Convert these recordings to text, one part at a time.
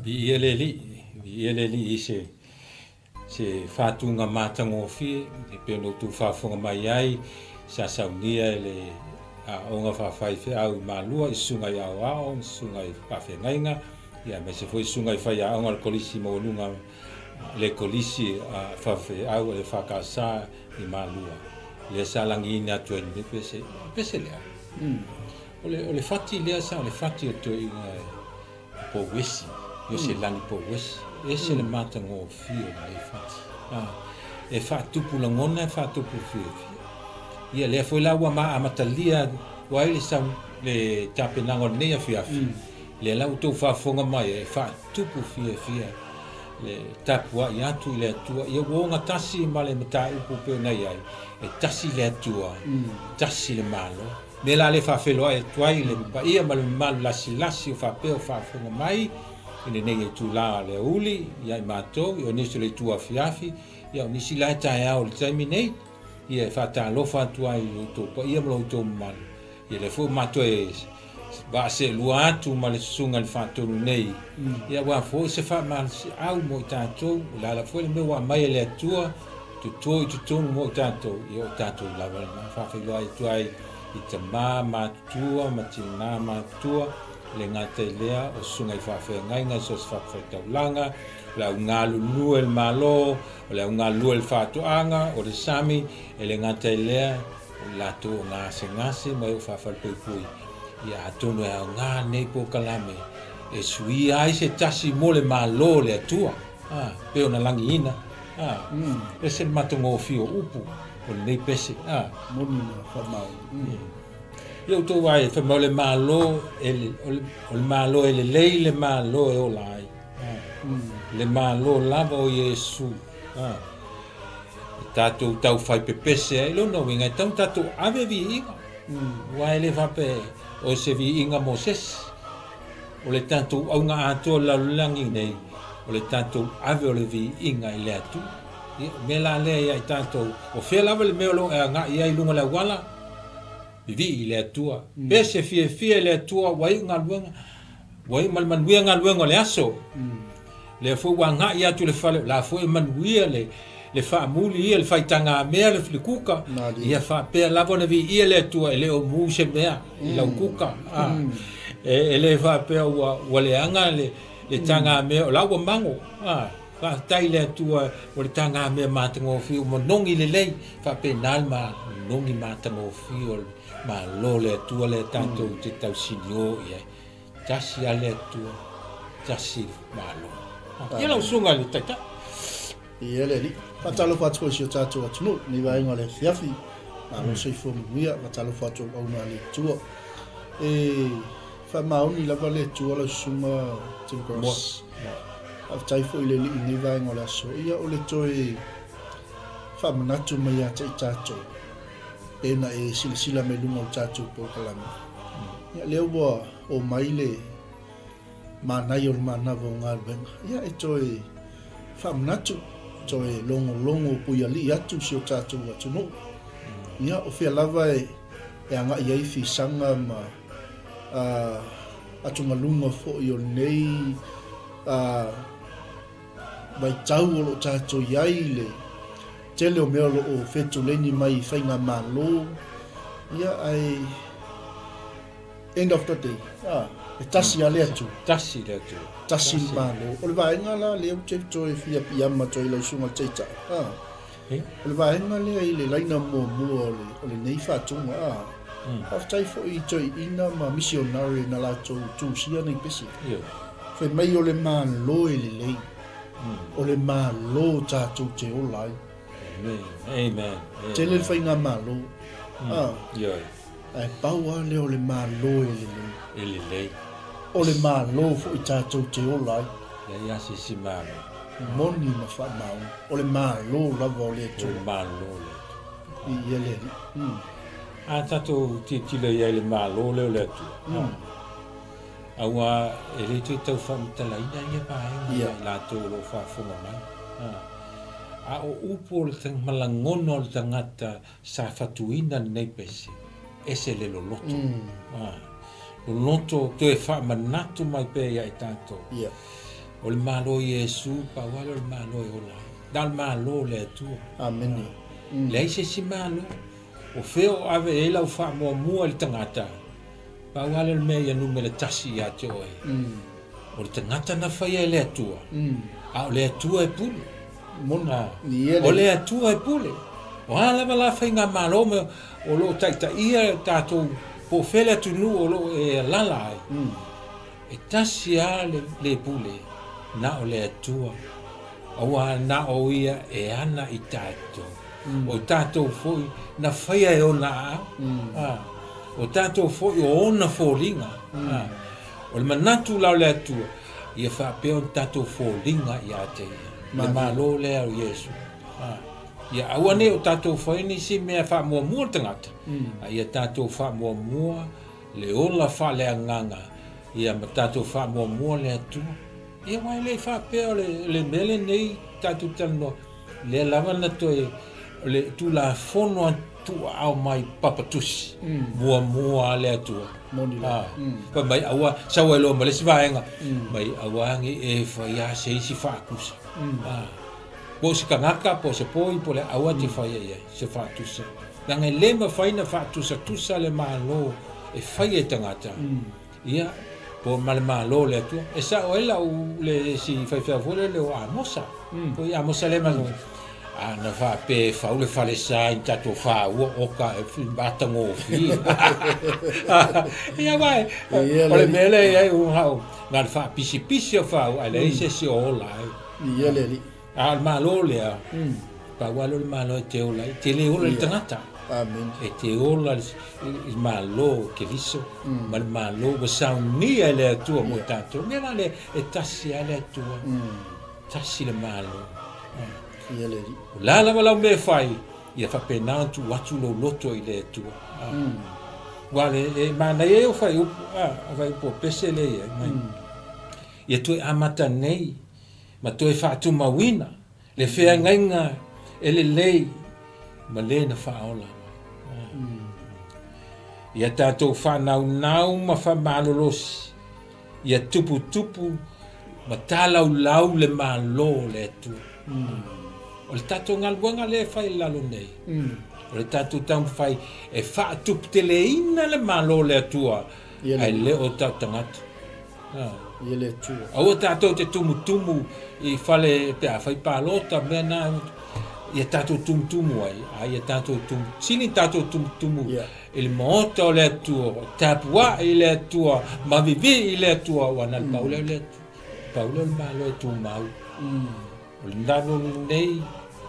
Viia le Alii, viia le Alii i se se faatuga matagofie e pei ona outou faafofoga mai ai, sa saunia e le Aoga Faafaifeau i Malua i Susuga i Aoao ma Susuga i Faafeagaiga, ia aemaise foi Susuga i Faiaoga o le Kolisi Maualuga le Kolisi Faafeau a le EFKS i Malua, lea sa lagiina atu ai lenei pese. O le pese lea, o le, o le fati lea sa o le fati o le toeaina Pouesi, Ioselani Pouesi, ese le matagofie o lenei fati. E faatupu lagona, e faatupu fiafia. Ia lea foi la ua ma amatalia atu ai le sau, le tapenaga o lenei afiafi, lea la ua outou faafofoga mai ai, e faatupu fiafia le tapuai atu i le Atua. Ia ua ogatasi ma le mataupu pei ona i ai, e tasi le Atua, tasi le Malo. Mea la lea e faafeiloai atu ai le paia ma le mamalu lasilasi o faapea o faafofoga mai i lenei itula o le aoauli ia i matou, o nisi o le itu afiafi, ia o nisi la e taeao i le taimi nei, ia e faatalofa atu ai i lo outou paia ma lo outou mamalu. Ia lea foi ua matou e vaaseelua atu ma le susuga i le faatonu nei, ia aua foi se faamalosiau mo i tatou, o le ala foi le mea ua aumai e le Atua, Toto i totonu mo i tatou, ia o tatou lava lena. Faafeiloai atu ai i tama matutua ma tina matutua, e le gata i lea, o susuga i faafeagaiga i so o se fatafaitaulaga, o le au galulue i le Malo, o le au galulue i le faatoaga, o le sami, e le gata i lea, o i latou o gasegase ma e o faafalepuipui, ia atonu e aoga lenei polokalame e suia ai se tasi mo le Malo o le Atua, a, pei ona lagiina. A, ese le matagofie o upu o lenei pese. A. Moni ma faamaoni. Mm. Ia outou ai, fai mai o le Malo, e le, o, le, o le Malo e lelei le Malo e ola ai. A. Mm. Le Malo lava o Iesu. A. E tatou tau fai pepese ai, lona uiga, e tatau ona tatou ave viiga. Mm. Aua e le faapea o se viiga mo se isi. O le tatou auga atoa o le lalolagi nei, o le tatou ave o le viiga i le Atua. Ia, o mea la lea ia i tatou, o fea lava le mea o lo o e agai ai i luga o le auala, vivii i le Atua. Pese fiafia i le Atua ua iu galuega, ua iu ma le manuia galuega o le aso. Lea foi ua agai atu i le fale, o la foi e manuia le, le faamuli ia, le faitagamea, le kuka, ia faapea lava ona viia le Atua, e le o mu se mea i lau kuka. A, e, e le faapea ua, ua leaga le, le tagamea, o la ua mago. A, faafetai i le Atua o le tagamea matagofie, ua manogi lelei, faapena le manogi matagofie o le Malo o le Atua lea tatou te tausinio i ai. Tasi lava le Atua, tasi le Malo. Ia lau susuga i le Taitai. Ia le Alii. Faatalofa atu foi i si o tatou atunuu i lenei vaega o le afiafi. Malo soifua manuia. Faatalofa atu auauna a le Atua. E faamaoni lava le Atua lau susuga Tim Cross. Faafetai foi i le Alii i lenei vaega o le aso. Ia o le toe faamanatu mai ia te i tatou pei ona e silasila mai luga o le tatou polokalame. Ia lea ua omai le manaia o le manava o galuega. Ia e toe faamanatu, toe logologo puialii atu si o tatou atunuu. Ia o fea lava e, e agai ai fisaga ma uh, atugaluga foi o lenei uh, vaitau o lo o tatou i ai i le tele o mea o lo o fetuleni mai i faigamalo, ia ae end of the day, ah, e tasi lava le Atua. Tasi le Atua. Tasi le Malo. O le vaega la lea ou te toe fia piiama atu ai i lau susuga i le Taitai, ah, o le vaega lea i le laina muamua o le, o lenei faatuga, ah, faafetai foi i toeaiina ma misionare na latou tusia nei pese. Fai mai o le Malo e lelei. O le Malo tatou te ola ai. Amen. Amen. Tele le faigamalo. Ah. Ae pau lava lea o le Malo e lelei. E lelei. O le Malo foi tatou te ola ai. Leai lava se isi Malo. Moni ma faamaoni. O le Malo lava o le Atua. O le Malo o le Atua. Viia le Alii. Mm. A tatou tilotilo i ai i le Malo lea o le Atua. Mm. Aua e le toe tau faamatalaina ia vaega ia i latou o lo o faafofoga mai. A o upu o le ma lagona o le tagata sa fatuina lenei pese, ese le loloto. Loloto toe faamanatu mai pea ia i tatou. O le Malo o Iesu, pau lava lea o le Malo e ola ai. Na o le Malo o le Atua. Amene. Leai se isi Malo. O fea o ave i ai lau faamuamua i le tagata, pau lava lea o le mea ia numera tasi ia te oe. O le tagata na faia e le Atua, a o le Atua e pule. O le Atua e pule. O a lava la faigamalo ma o lo o taitaia tatou po o fea le atunuu o lo o e alala ai, e tasi lava le, le pule, na o le Atua. Aua na o ia e ana i tatou. O tatou foi na faia e ona aao. O tatou foi o ona foliga. O le manatu la o le Atua, ia faapea ona tatou foliga ia te Ia, le Malo lea o Iesu. Ia aua ne i o tatou fai nisi mea faamuamua le tagata, a ia tatou faamuamua le ola faaleagaga, ia ma tatou faamuamua le Atua. Ia aua e le i faapea o le mea lenei tatou talanoa, lea lava na toe, o le Tulafono a tuuaao mai papa tusi muamua a le Atua. Moni lava. Fai mai aua, sau ai loa ma le isi vaega, mai aua ne i e faia se isi faatusa. Po o se tagata, po o se poi, po o le a, aua te faia i ai se faatusa. Leaga e le mafai ona faatusatusa le Malo e faia e tagata. Ia, po ma le Malo o le Atua. E sao ai lau, le si faifeau foi lele o Amosa. Foi Amosa lea ma a na faapea e fau le falesa i tatou fāua oka e matagofie. Ia aua o le mea lea e i ai ua hao, na o le faapisipisi o fāua ae leai se isi o ola ai. Ia le alii. A o le Malo lea, pau lava lea o le Malo e te ola ai, e te le ola i le tagata. Amen. E te ola i le Malo o Keriso ma le Malo ua saunia e le Atua mo tatou. O le mea la lea, e tasi lava le Atua, tasi le Malo. Ia le Alii. O le a lava lau mea e fai, ia faapena ona tuu atu lou loto i le Atua. Aua e manaia ia o fuaiupu, a fuaiupu o pese lea e i ai. Ia toe amata nei ma toe faatumauina le feagaiga e lelei ma le na faaola mai. Ia tatou faanaunau ma faamalolosi, ia tuputupu ma talaulau le Malo o le Atua. O le tatou galuega lea e fai i lalo nei, o le tatou taumafai e faatuputeleina le Malo o le Atua, ae le o tatou tagata. Ia le Atua. Aua tatou te tumutumu i fale pe a fai palota mea na ia tatou tumutumu ai, a ia tatou tumu, sili tatou tumutumu yeah. i le maota o le Atua, tapuai i le Atua, mavivi i le Atua, ua na le pau lea o le Atua. Pau lea o le Malo e tumau. O le lalo lenei,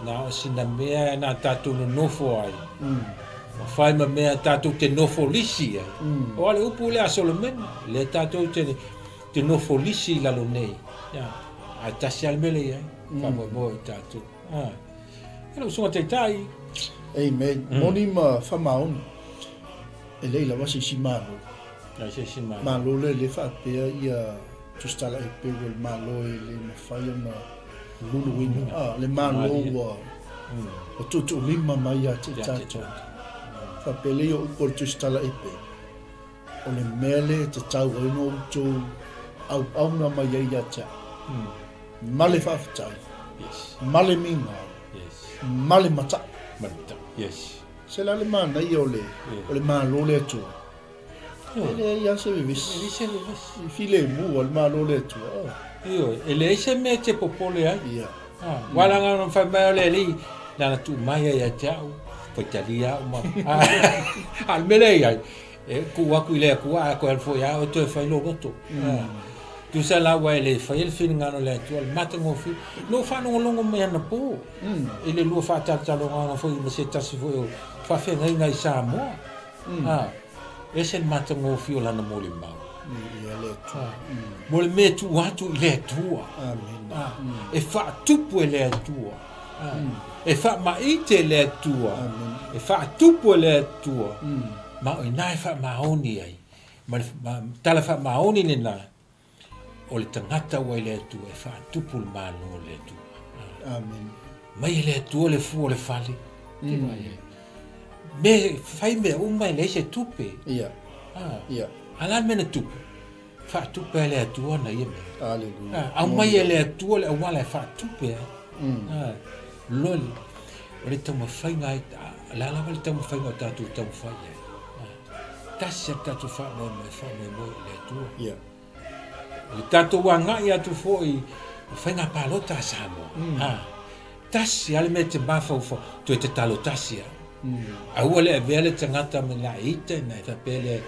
na o sina mea na tatou nonofo ai. Ma fai ma mea tatou te nofo lisi ai. O a le upu lea a Solomena, lea tatou te, te nofo lisi i lalo nei. Ia, ae tasi lava le mea lea i ai, faamoemoe i tatou. Ah. E lou usuga taitai. Amen. Moni ma faamaoni. E leai lava se isi Malo. Leai se isi Malo. Malo lea le faapea ia tusitala e peu o le Malo e le mafai ona luluina. Ah, le Malo ua ua tuutuulima mai ia te i tatou. Faapea lea o upu o le tusitala e peu. O le mea lea e tatau ai ona outou auauna mai ai ia te au. Ma le faafetai. Yes. Ma le migao. Yes. Ma le mata'i. Ma le mata'i. Yes. Se la le manaia o le, o le Malo le Atua. E leai lava se vevesi. E leai se vevesi. E filemu lava le Malo le Atua. Oh. Ioe, e leai se mea e te popole ai. Ia. Ah, aua leaga ona fai mai o le Alii, na ona tuu mai ia ia te au, faitalia au ma... A o le mea lea e i ai, e tuu atu i le Atua, a toe alu foi lava oe toe fai lou loto. Mm. Tusa la ua e le faia le finagalo o le Atua, le matagofie. Na ou faalogologo mai anapo mm. i le lua faatalatalanoaga foi ma se tasi foi o faafeagaiga i Samoa. Mm. Ah, ese le matagofie o lana molimau. Ia le Atua. Ah, mm. Mo le mea tuu atu i le Atua. Amen. Ah, mm. E faatupu e le Atua. Ah, mm. E faamaite e le Atua. Amen. E faatupu e le Atua. Mm. Ma o ina e faamaoni ai. Ma le tala faamaoni lena, o le tagata ua i le Atua e faatupu le Malo o le Atua. Amen. Mai e le Atua le fua o le fale. Mm. Me fai mea uma e leai se tupe. Ia. Ah. Ia. A la mea na tupu. Faatupe a le Atua na ia mea. Aleluia. Aumai e le Atua le auala e faatupe ai. Loli, o le taumafaiga ai, o le a lava le taumafaiga o tatou taumafai i ai. Tasi a le tatou faamoemoe, faamoemoe i le Atua. Yeah. O le tatou agai atu foi i faiga palota a Samoa. Mm. Ha. Tasi lava le mea e te mafaufau, toe tatalo tasi lava. Aua le avea le tagata ma na e ita na e faapea lea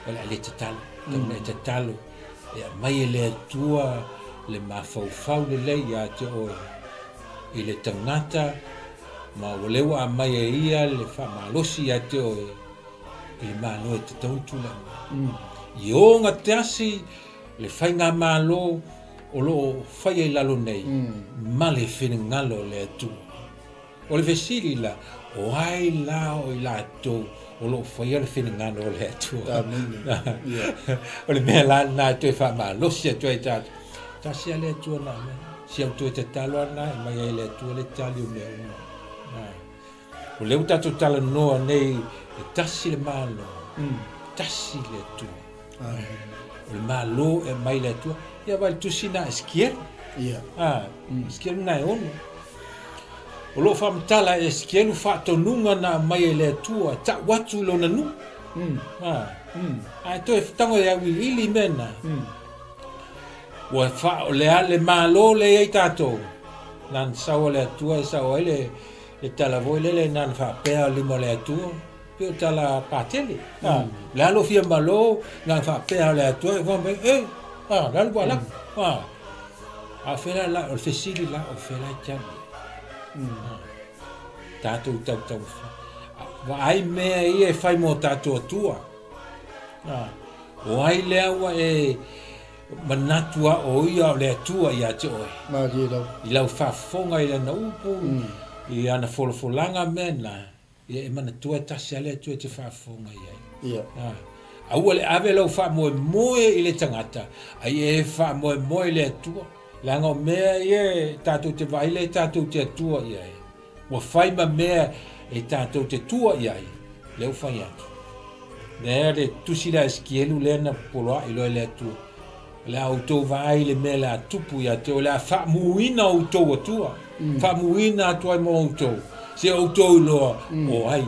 o le a le tatalo. Tau na e tatalo e aumai e le Atua le mafaufau lelei ia te oe i le tagata ma ua lea ua aumai e ia le faamalosi ia te oe i le Malo e tatau ona tulai mai. I ogatasi le faigamalo o lo o faia i lalo nei ma le finagalo o le Atua. O le fesili la, o ai la o i latou o lo o faia le finagalo o le Atua? Amene. Yeah. O le mea la lena e toe faamalosi atu ai tatou. Tasi lava le Atua na aumai. Si au toe tatalo lava lena e aumai ai e le Atua le tali o mea uma. O lea ua tatou talanoa nei e tasi le Malo, tasi le Atua. O le Malo e aumai le Atua. Ia vaai le tusi na Esekielu. Ia. Ah, Esekielu na e ono. O loo faamatala e Esekielu faatonuga na aumai e le Atua e tau atu i lona nuu. Ah. Ae toe tago e auiliili mea na. Ua fa, o le a le Malo lea i ai tatou, na na sau a le Atua e sau ai le Le tala foi lele na na faapea lima o le Atua, pei o tala patele. Mm. Le alo fia malo, na faapea o le Atua, e mai, e, a, le alu ala. Mm. A, a fela la, o le fesili la, o fela e te alu. Mm. Tātou tau tau vaai mea ia e whai mō tātou atua. A, o ai lea ua e, Manatu a o ia o le Atua ia te oe. Malie lava. I lau faafofoga i lana upu, i ana folafolaga mea na, ia e manatua e tasi a le Atua e te faafofoga i ai. Ia. A. Aua le ave lau faamoemoe i le tagata, a ia e faamoemoe i le Atua. Leaga o mea ia e tatou te vaai lea e tatou te Atua i ai. Ua fai ma mea e tatou te tua i ai, lea ua fai atu. Lea le tusi lea a Esekielu lea na poloai loa e le Atua. O le a outou vaai i le mea le a tupu ia te oe, o le a faamuina outou Atua, mm. faamuina atu ai mo outou, se outou iloa mm. o ai.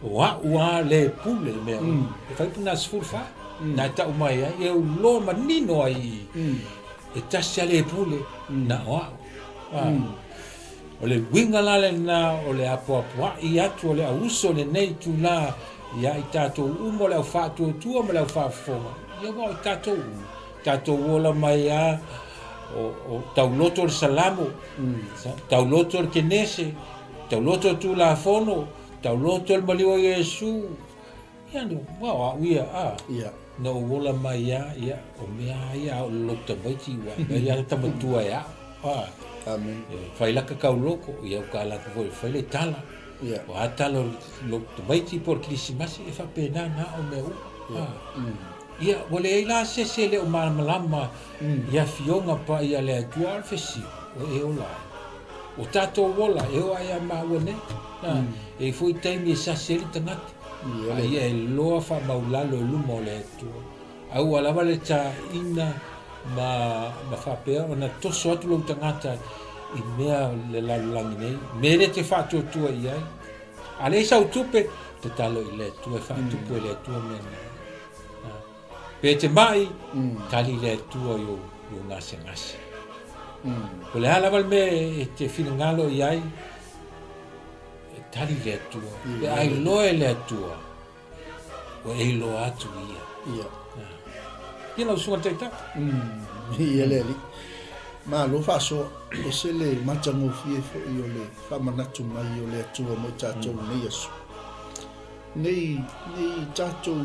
O a'u a le pule i mea uma. Mm. E fai puna 14, mm. na e tau mai ai, e uloa manino ai i, mm. e tasi a le pule, mm. na o a'u. Ah. Mm. O le uiga la lena o le apoapoaʻi atu o le auuso i lenei itulā iā i tatou uma o le au faatuatua ma le au faafofoga, ia aua o i tatou uma, tatou ola mai a o, o tauloto le Salamo, tauloto le Kenese, tauloto le Tulafono, tauloto le maliu o Iesu, Ia, aua o a'u ia, a, Ia. na ou ola mai a, ia, o mea a ia a o le loto tamaiti ua aumai a tamatua e a'u, a. Amen. E fai laka kau loko, ia u ka ala atu foi e fai le tala. Ia. O a tala o le loto tamaiti po o le Kerisimasi, e faapena na o mea uma, a. Ia, ua leai la se isi e le o malamalama i afioga paia a le Atua, a o le fesili, o e ola ai. O tatou ola, e oo ae ia maua nei, a. E i ai foi taimi e sasi ai le tagata. A ia e loa faamaulalo i luma o le Atua. Aua lava le taina ma, ma faapea ona toso atu lou tagata i mea le lalolagi nei, me le te faatuatua i ai. A leai sau tupe, tatalo i le Atua e faatupu e le Atua mea na. Pe te mai, tali le Atua i ou, i ou gasegase. O le a lava le mea e te finagalo i ai, E tali le Atua. Pe a iloa e le Atua, ua e iloa atu ia. Ia. Ia lau susuga le Taitai. Ia le alii. Malo faasoa, ese le matagofie foi o le faamanatu mai o le Atua mo i tatou i lenei aso. Nei, nei tatou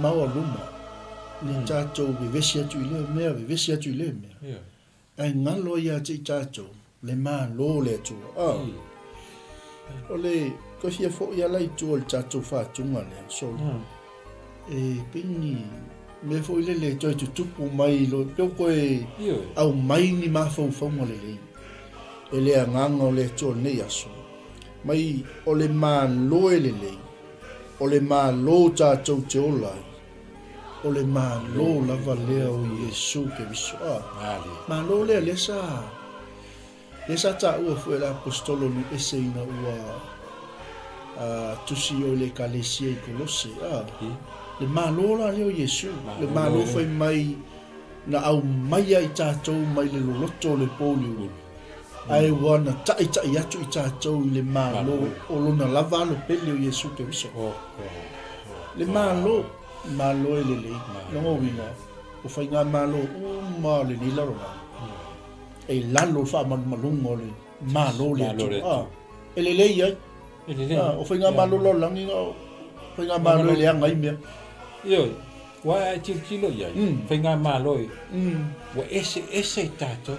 maoaluma, nei tatou vevesi atu i lea mea, vevesi atu i lea mea. Ia. Ae galo ai ia te i tatou le Malo o le Atua. Oh. O le koe fia foi ala i tua o le tatou fatuga lea, soli. Mm. E pei ni mea foi lele e toe tutupu mai lo, pe o koe au mai ni mafaufauga lelei. E le agaga o le Atua o lenei aso. Mai o le Malo e lelei, o le Malo tatou te ola ai. O le Malo lava lea o Iesu Keriso. A, Malo lea, lea sa, lea sa taua foi e le Aposetolo Luese ina ua a, tusi o i le Ekalesia i Kolose. A, le Malo la lea o Iesu, le Malo fai mai na aumaia i tatou mai le loloto o le pouliuli, ae ua na taita'i atu i tatou i le Malo o Lona lava Alo pele o Iesu Keriso. Le Malo, Malo e lelei. Lona uiga, o faigamalo uma o lenei lalolagi, e i lalo o le faamalumaluga o le Malo o le Atua. E lelei ai. O faigamalo lalolagi, o faigamalo e leaga ai mea. Ioe, aua a e tilotilo i ai, faigamalo e, ua eseese i tatou.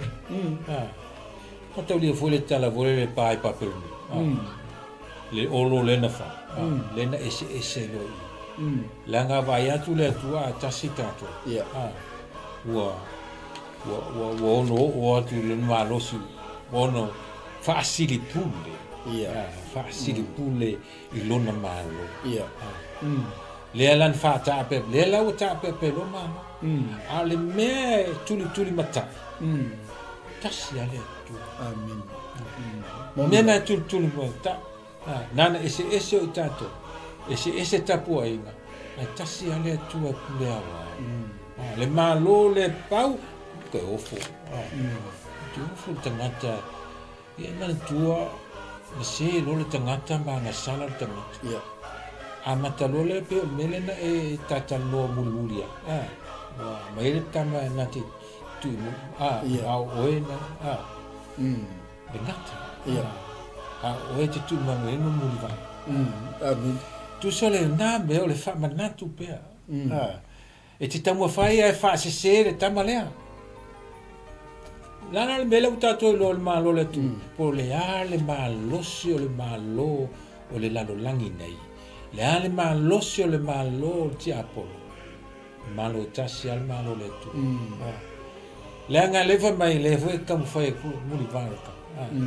Mataulia foi le tala foi lele pa i Papelonia. Le olo lea na fai, lea na eseese loa i i. Leaga a vaai atu le Atua a tasi tatou, ua, ua, ua, ua ono oo atu i le malosi, ua ono faasilipule, faasilipule i lona Malo. Lea la na faataape, lea la ua taapeape loa Malo. A o le mea e tulitulimatai, tasi lava le Atua. Amene. Mea na e tulitulimatai, nana eseese o i tatou, eseese tapuaiga, ae tasi lava le Atua e pule aoao. Le Malo lea pau, toe ofo. Toe ofo le tagata. Ia e manatua, na se loa le tagata ma agasala le tagata. Ia. Amata loa lea pei o le mea lea na e talatalanoa mulimuli ai. A, ua aumai ai le tama na te tuu i mua, a, Ia. a o oe na, a, le gata. Ia. A o oe e te tuu mai ma mulivai. Amene. Tusa lena mea o le faamanatu pea. A, E te taumafai e faasese le tama lea. Lana le mea lea ua tatou iloa o le Malo o le Atua, po o le a le malosi o le Malo o le lalolagi nei, le a le malosi o le Malo o le tiapolo, Malo e tasi lava le Malo o le Atua. Leaga lea fai mai, lea foi e taumafai e mulivai le tama.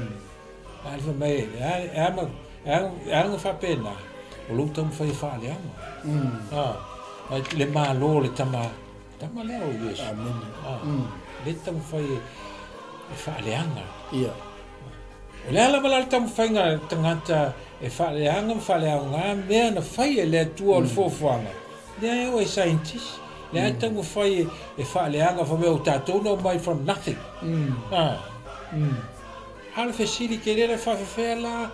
A fai mai, e a, e a, e a ona faapena, o lou taumafai e faaleaga. A, le Malo o le tama, tama lea o Iesu. Amene. A, le taumafai e, e faaleaga. Ia. O le a lava la le taumafaiga a le tagata e faaleaga ma faaleaoga mea na fai e le Atua o le fuafuaga, lea e oo e scientist, lea e taumafai e faaleaga fai mai o tatou na omai from nothing. A. A o le fesili tele la, e faafefea la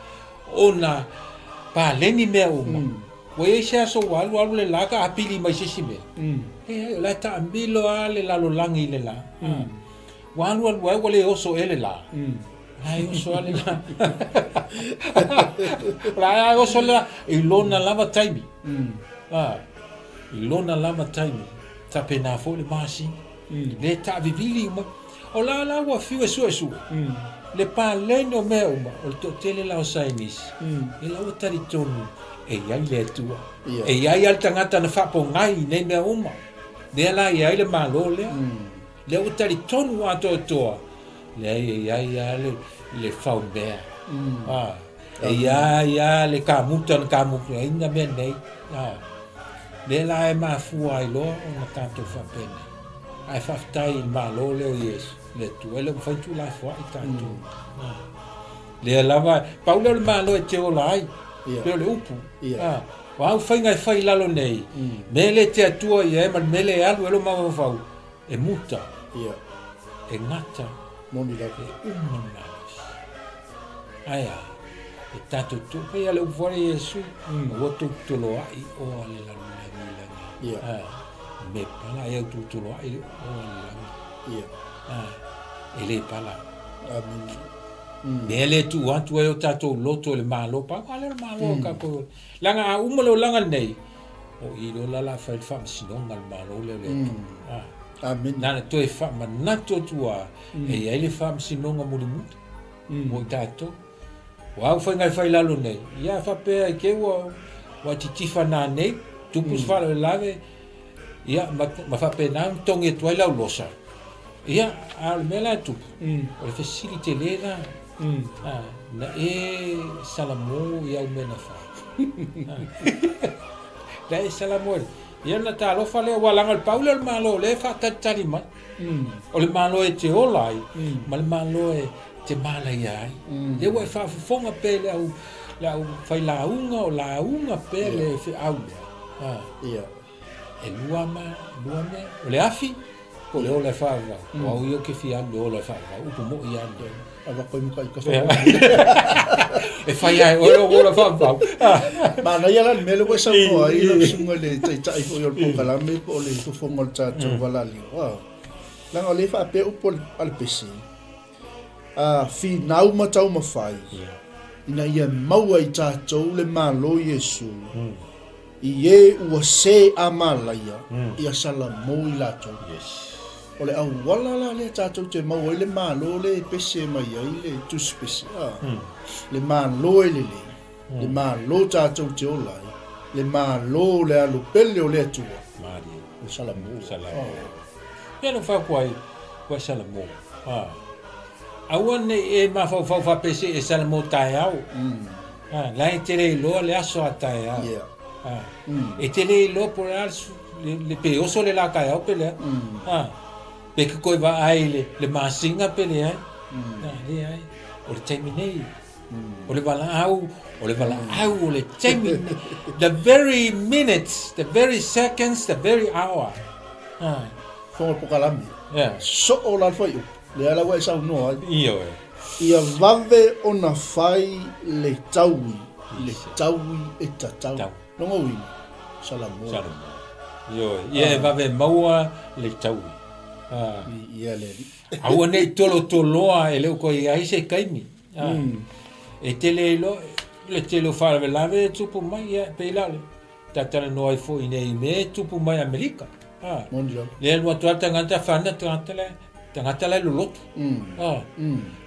ona paleni mea uma? Ua i ai se aso ua alu alu le la ka apili mai se isi mea? Leai, o la e taamilo lava le lalolagi i le la. Ua alu alu ai ua le oso ea le la. O la e oso lava le la. O la e oso le la i lona lava taimi. I lona lava taimi. Faapena foi le masina. Le taavivili uma. O la la ua fiu e suesue le paleni o mea uma, o le toatele la o saienisi, ia la ua talitonu e i ai le Atua. E i ai lava le tagata na faapogai i nei mea uma. Lea la e i ai le Malo lea. Lea ua talitonu atoatoa, leai e i ai lava le, le faumea. Ah, e i ai lava le kamuta na kamutaina mea nei. Ah, lea la e mafua ai loa ona tatou faapenei. Ae faafetai i le Malo lea o Iesu, le Atua, e le o mafai ona tuulafoai tatou. Lea lava, pau lea o le Malo e te ola ai, pei o le upu. O āu faiga e fai i lalo nei, mea le te Atua i ai ma le mea lea e alu ai lou mafaufau, e muta, e gata, e uma le malosi. Ae a? E tatou tu, pei a le upu foi a Iesu, aua tou toloai oa le lalolagi i lagi. Me pala ai au tutoloai le oa le lagi. E le pala. Amene. Mea le tuu atu ai o tatou loto i le Malo, pau a lea o le Malo o tatou. Leaga a uma le olaga lenei, o i loa la la fai le faamasinoga a le Malo lea o le Atua. Amene. Na ona toe faamanatu atu lava, e i ai le faamasinoga mulimuli mo i tatou. O au faiga e fai i lalo nei, ia a faapea i te ua ua titifa nanei, tupu se faalavelave, ia ma, ma faapena ona togi atu ai lau losa. Ia, a o le mea la e tupu, o le fesili tele la, a, na e salamo i au mea na fai. Na e salamo ai. Ia ona talofa lea, aua leaga o le pau lea o le Malo o lea e faatalitali mai. O le Malo e te ola ai ma le Malo e te malaia ai. Lea ua e faafofoga pea i le au, le au failauga o lauga pea le feau lea. Ia. E lua ma, lua mea. O le afi, po o le ola e faavavau. O au ia ou te fia alu i le ola e faavavau. Upu moi lava lena. Avatu ai ma taitasi. E fai ai oe lou ola faavavau. Manaia la le mea lea ua e saunoa ai lau susuga i le Taitai foi o le polokalame po o le fofoga o le tatou valaau. Leaga o lea e faapea upu a le pese, finau ma taumafai ina ia maua i tatou le Malo o Iesu I e ua se a malaia, ia salamo i latou. O le auala la lea tatou te maua ai le Malo lea e pese mai ai le Tusi Pese, a, le Malo e lelei, le Malo tatou te ola ai, le Malo o le alo pele o le Atua, o le salamo. Salamo. Ia na fai atu ai, ua salamo. A. Aua ne i e mafaufau faapea se e salamo taeao. A, la e te le iloa le aso a taeao. Yeah. A, mm. E te le iloa po le a le, le pe oso le la taeao pe leai. Mm. A, pe ke koe vaai le, le masina pe leai. Mm. A, leai. O le taimi nei. Mm. O le valaau, o le valaau o le taimi nei. The very minutes, the very seconds, the very hour. A. Fonga pokalame. Yeah. Soo la le fuaiupu. Lea la ua e saunoa ai. Ioe. Ia vave ona fai le taui, le taui e tatau. Lona uiga, Salamo. Salamo. Ioe. Ia e vave maua le taui. Ia le alii. Aua ne i tolotoloa e le o toe i ai se taimi. E tele loa le tele o faalavelave e tupu mai, ia, e pei la o le Talatalanoa ai foi nei i mea e tupu mai Amerika. Ha. Moni lava. Lea alu atu lava le tagata fana tagata la, tagata la e lolotu. Ha.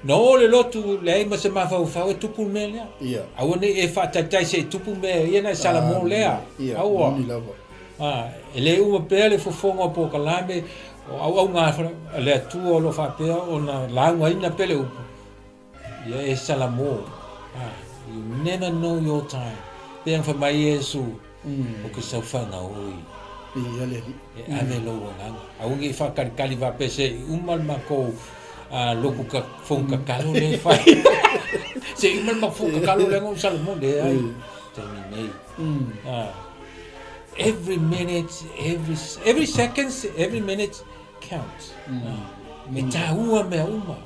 Na o le lotu leai ma se mafaufau e tupu le mea lea. Ia. Aua ne i e faataitai se i tupu mea ia na e salamo lea. Ia, Aua. moni lava. Ha. E le uma pea le fofoga o polokalame o auauna a le Atua o lo o faapea ona laugaina pea le upu. Ia e Salamo, you never know your time. Pei ona fai mai Iesu, o ke saofaga oi. Ia le alii. E ave lou agaga. Aua ne i faakalikali faapea se i uma le makou lotu ka fono tatalo lea e fai. Se i uma le makou fono tatalo lea na ou Salamo, leai. Taimi nei. Every minute, every seconds, every minute counts. E taua mea uma.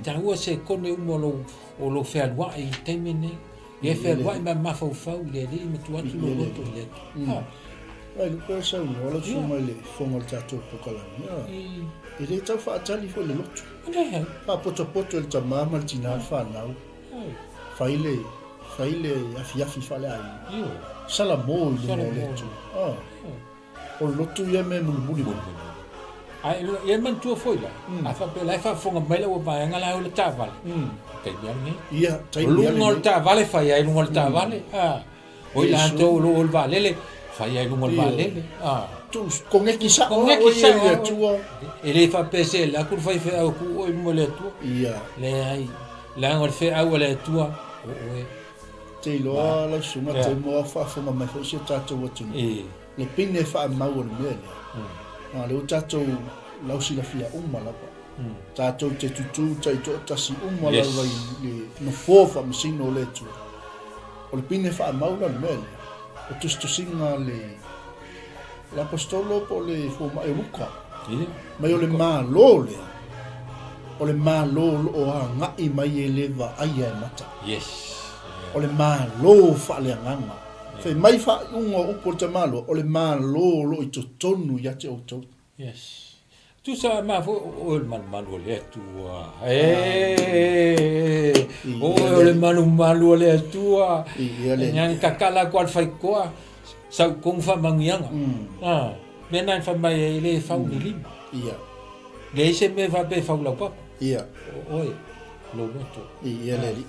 Taua sekone uma o lou, o lou fealuai i le taimi lenei. Ia e fealuai ma mafaufau i le Alii ma tuu atu lou loto i le Atua. Ai, lupe o saunoa lau susuga i le fofoga o le tatou polokalame. E le tau faatali foi le loto. Leai. Faapotopoto e le tama ma le tina le fanau. Fai le, fai le afiafi faaleaiga. Salamo i luma o le Atua. O le lotu ia mea e mulimuli mai. Ae ia manatua foi la, a faapea la e faafofoga mai lau vaega la e o le taavale, taimi lava lenei. Ia, taimi lava lenei. O luga o le taavale, fai ai i luga o le taavale. O i latou o lo o i le vaalele, fai ai i luga o le vaalele. Tu, koneki sao oe i le Atua. E le faapea se alu atu le faifeau e tuu oe i luma o le Atua. Ia. Leai, leaga o le feau a le Atua, o oe. Te iloa lau susuga Temo a faafofoga mai foi si o tatou atunuu. Le pine faamau o le mea lea. A lea ua tatou lausilafia uma lava. Tatou te tutū taitoatasi uma lava i le nofoa faamasino o le Atua. O le pine faamau la o le mea lea. O tusitusiga a le le Aposetolo po o le fomai o Luka. Mai o le Malo lea, o le Malo o lo o agai mai e le vaaia e mata. O le Malo faaleagaga. Fai mai faaiuga o upu o le tamaloa, o le Malo o lo o i totonu ia te outou. Yes. Tusa ma foi o oe o le malumalu o le Atua. E, o oe o le malumalu o le Atua. Ngan kakala atu a le faitoa, sau i tonu faamanuiaga. Ah, mea na fai mai ai e le fau ni lima. Ia. Leai se mea faapea e fau laupapa. Ia. O oe, lou loto. Ia le alii.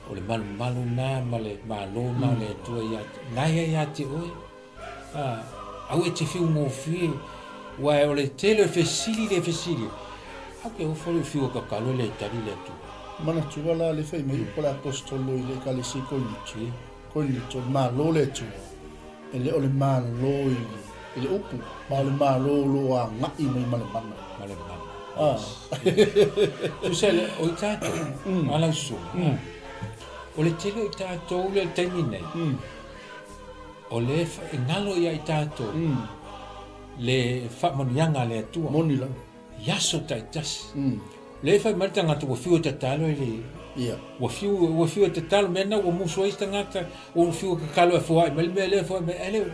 O le malumalu na ma le malo na o le Atua ia te, na ia ia te oe. A, aua e te fiu gofie, aua o le tele o fesili le fesili, au ke ofo le fiu o kakalo le tali le Atua. Manatua la le fai mai upu a le Aposetolo i le Ekalesia i Korinito, Korinito, o le Malo o le Atua, e le o le Malo i le. I le upu, ma o le Malo o lo o agai mai ma le mana. Ma le mana. Ah. Tusa le, o i tātou, mm. a lau susuga, mm. o le tele o i tātou le taimi nei, mm. o le e ngalo ia i tātou, mm. le faamanuiaga a le Atua. Moni lava. I aso taitasi. Mm. Le fai mai le tagata ua fiu e tatalo e le... Ia. Ua fiu, ua fiu e tatalo mea na ua musu ai se tagata, ua fiu e kakalo e foai mai le mea lea foai mai. E le,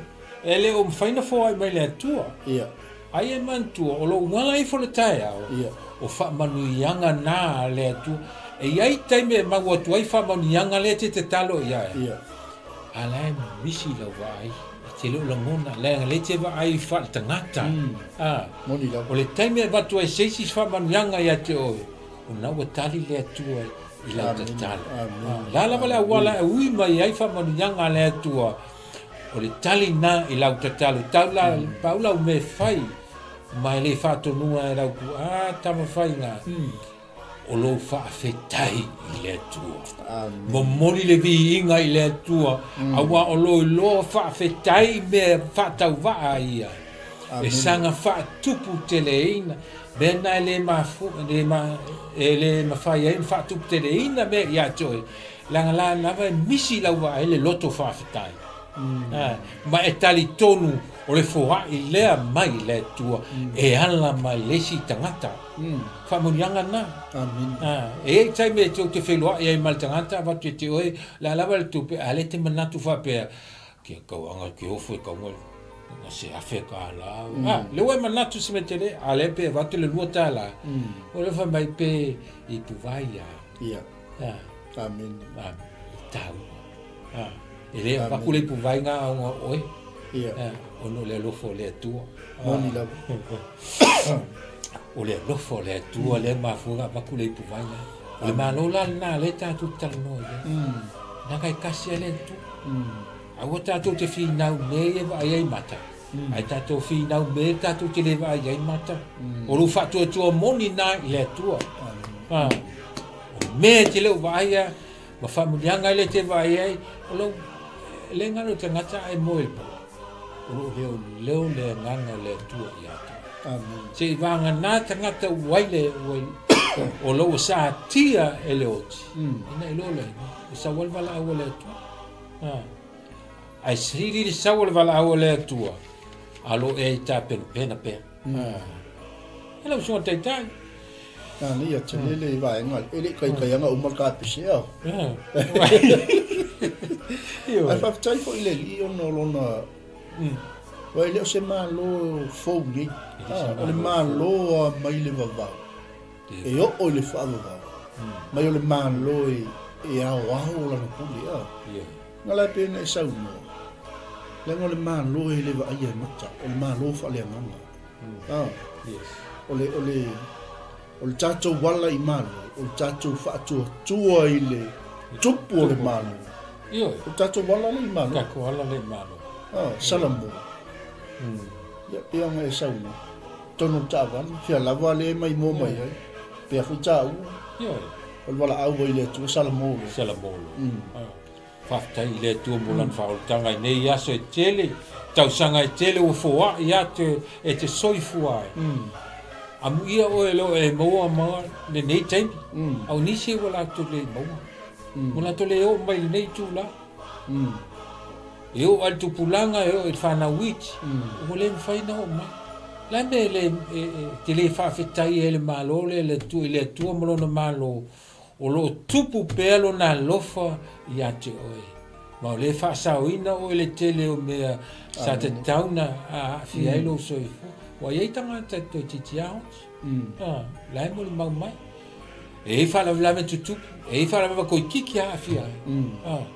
e le o mafai na foai mai le Atua. Ia. Ai e manatua, o lou ala ifo le taeao, Ia. o faamanuiaga na a le Atua. E i ai taimi e mau atu ai faamanuiaga lea te tatalo i ai. Ia. A la e misi lau vaai, e te le o lagona, leaga lea e te vaai faaletagata. A, Moni lava. o le taimi e avatu ai se isi faamanuiaga ia te oe, o lena ua tali le Atua i lau tatalo. Amene. O le a lava le auala e ui mai ai faamanuiaga a le Atua, o le tali lena i lau tatalo. Tau la, pau lau mea e fai, ma e le faatonuga e lau tuaa tamafaiga, o lou faafetai i le Atua. Momoli le viiga i le Atua, auā o lou iloa faafetai i mea faatauvaa ia, e saga faatupu teleina, mea na e le mafu, le ma, e le mafai ai ona faatupu teleina mea ia te oe, leaga la lava e misi i lau vaai le loto faafetai. Ma e talitonu o le foai lea mai le Atua e ala mai le isi tagata. Faamanuiaga lena. Amene. E i ai taimi e tou te feiloai ai ma le tagata avatu e te oe, le a lava le tupe, a le te manatu faapea, kia kauaga ke ofo e kaunga na se afe kālā. A, le ua e manatu se mea tele, a le pe avatu le $2. O le fai mai pe i puvai ia. Ia. A. Amene. A, e taua. A, e le avatu le ipuvai ngā aonga o oe. Ia. A, ona o le alofa o le Atua. Moni lava. O le alofa o le Atua lea e mafua ona avatu le ipuvai lea. O le Malo la lena lea tatou te talanoa i ai. Leaga e tasi lava le Atua. Aua tatou te finau mea ia e vaai ai mata, ae tatou finau mea tatou te le vaai ai mata. O lou faatuatua moni lena i le Atua. A, o mea e te le o vaaia, Ma faamanuiaga e le te vaai ai, o lou e le galo tagata ae moe i le po. O loo leoleo le agaga o le Atua ia te oe. Amen. Se i vagana tagata ua ai le ua o lou ua satia e le oti. Ina iloa loa e sau ai le valaau a le Atua. Ha. Ae sili le sau o le valaau a le Atua, a lo e tapenapena pea. Ha. E lau susuga taitai. Nā ia te lele i vaenga, e le kaikaianga uma le kapese ao. Ai faafetai foi i le Alii ona o lona Aua e le o se Malo fou nei. O le Malo a mai le vavau, e oo i le faavavau, mai o le Malo e aoao lana pule. Na la e pei ona e saunoa, leaga o le Malo e le vaaia e mata, o le Malo faaleagaga. O le, o le, o le tatou ala i Malo, o le tatou faatuatua i le tupu o le Malo. Ioe. O le tatou ala lea i Malo. Tatou ala lea i Malo. Ah, Salamua. Ia, pei ona e saunoa, totonu o le taavale, fea lava lea e maimoa mai ai, pea foi taua. Ioe. O le valaau ai le Atua, Salamua loa. Salamua loa. Ah. Faafetai i le Atua mo lana faaolataga i nei aso e tele, tausaga e tele ua foai atu e te soifua ai. Amuia oe e le o e maua ma lenei taimi, a o nisi ua latou le maua. Ua latou le oo mai i lenei itula. E oo lava i le tupulaga, e oo i le fanau iti, ua le mafai ona oo mai. O le a le mea e te le faafetai ai i le Malo lea i le Atua ma Lona Malo O lo o tupu pea lona alofa ia te oe, ma o lea e faasaoina oe i le tele o mea sa tatau ona aafia ai lou soifua. Ua i ai tagata toeitiiti oti, la e molimau mai. E i ai faalavelave tutupu, e i ai faalavelave toeitiiti aafia ai.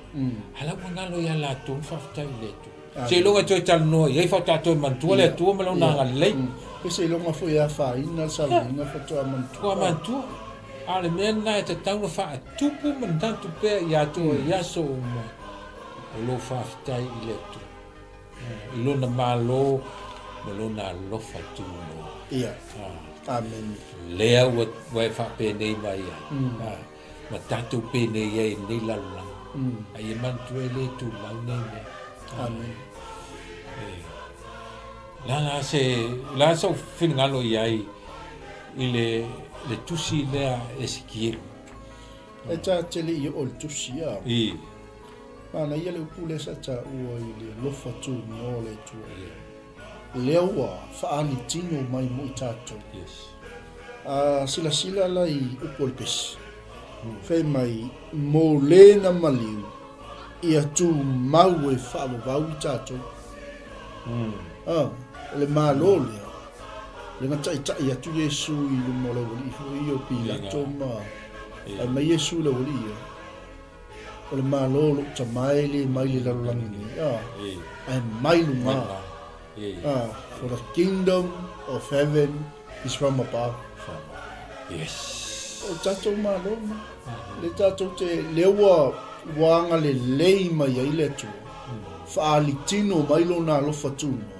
A la ua galo ia latou ona faafetai i le Atua. Seiloga e toe talanoa i ai faatoa toe manatua le Atua ma Lona agalelei. Pe seiloga foi e afaina le sauniga faatoa manatua. Faatoa manatua. A o le mea lena e tatau ona faatupu manatu pea ia te oe i aso uma o lou faafetai i le Atua, i Lona Malo ma Lona alofa tunoa. Ia. Amene. Lea ua e faapenei mai ai. Ma tatou penei ai i lenei lalolagi. A ia manatua e le tumau nei mea. Amene. E. Le a la se, o le a sou finagalo i ai i le, le tusi lea Esekielu? E ta te le i oo i le tusi, a. I. Manaia le upu lea sa taua i le alofa tunoa o le Atua. Lea ua faaali tino mai mo i tatou. Yes. A silasila la i upu o le pesi, fai mai, mo le na maliu, ia tumau e faavavau i tatou. A, o le Malo lea, lea na taitai atu Iesu i luma o le aualii foi ia o Pilato ma fai mai Iesu i le aualii ia, o le Malo o lou Tama e le mai le lalolagi nei, a, ae mai luga. A, for the kingdom of heaven is from above. Yes. O le tatou Malo lena. Le tatou te, lea ua, ua agalelei mai ai le Atua, faaali tino mai Lona alofa tunoa,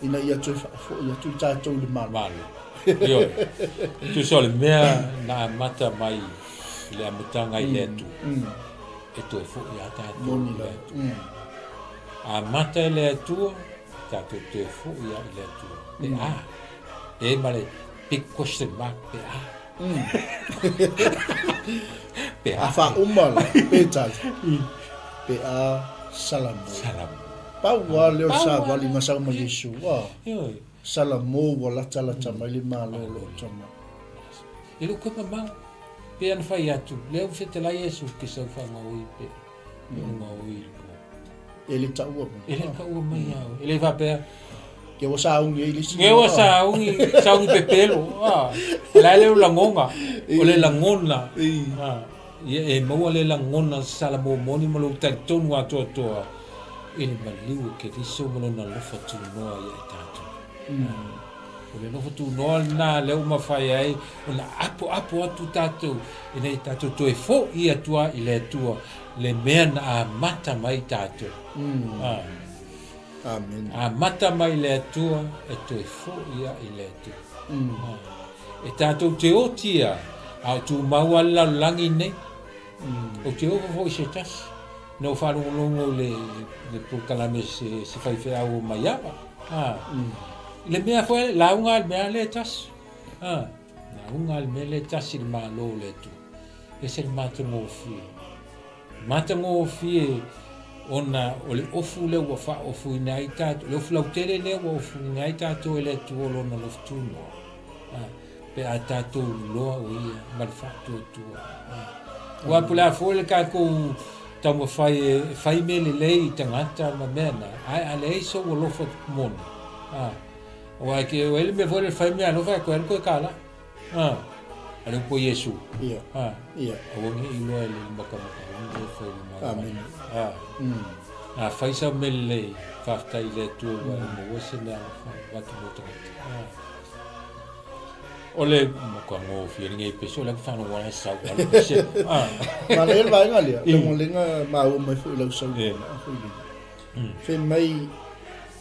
ina ia toe faafoi atu i tatou i le Malo. Malo. Ioe. Tusa o le mea na amata mai i le amataga i le Atua, e toe foi lava tatou i le Atua. Amata i le Atua, tatou toe foi lava i le Atua. Pe a? E ma le big question mark pe a? Pe a faauma la, pe tali. Pe a Salamo. Salamo. Pau lava lea o le savali na sau ma Iesu. Ioe. Salamo ua latalata mai le Malo o loo tama. E le o koe mamao. Pe ana fai atu, lea ua fetalai Iesu ke sau faagaoi pe gaoi i le po. E le taua mai. E le taua mai au. E le faapea. Ke ua sauni ai le isi. Ke ua sauni, sauni pepelo. Ah. La le lagonga. O le lagona. Ah. Ia e maua le lagona Salamo moni ma lou talitonu atoatoa i le maliu o Keriso ma lona alofa tunoa ia i tatou. O le alofa tunoa lena lea ua mafai ai ona apoapo atu tatou ina ia tatou toe fo'i atu ai i le Atua le mea na amata mai tatou. Amen. Amata mai le Atua e toe fo'i ai i le Atua. E tatou te oti ia, a o tumau lava le lalolagi nei. Ou te ofo foi i se tasi. Na ou faalogologo i le polokalame se, se faifeau o Maiava. I le mea foi, lauga lava i le mea lea e tasi. Lauga lava i le mea lea e tasi i le Malo o le Atua. Ese le matagofie. Matagofie ona o le ofu lea ua faaofuina ai tatou, le ofu lautele lea ua ofuina ai tatou e le Atua o Lona alofa tunoa, pe a tatou iloa o Ia ma le faatuatua. Aua po o le a foi le tatou taumafai e fai mea lelei i tagata ma mea na, ae a leai sou alofa moni, aua e te, ua i ai le mea foi lea e fai mea alofa ae toe alu toe tala. A, a le upu a Iesu. Ia. A. Ia. Aua ne i iloa e le makamaka umi e fai le malo. Amene. A. A fai sau mea lelei, faafetai i le Atua ua e maua se mea alofa avatu mo tagata. A. O le matagofie lenei pese, o lea ua faalogo lava e sau alu pese. A. Manaia le vaega lea, leaga maua mai foi i lau saunoaga foi lea. Fai mai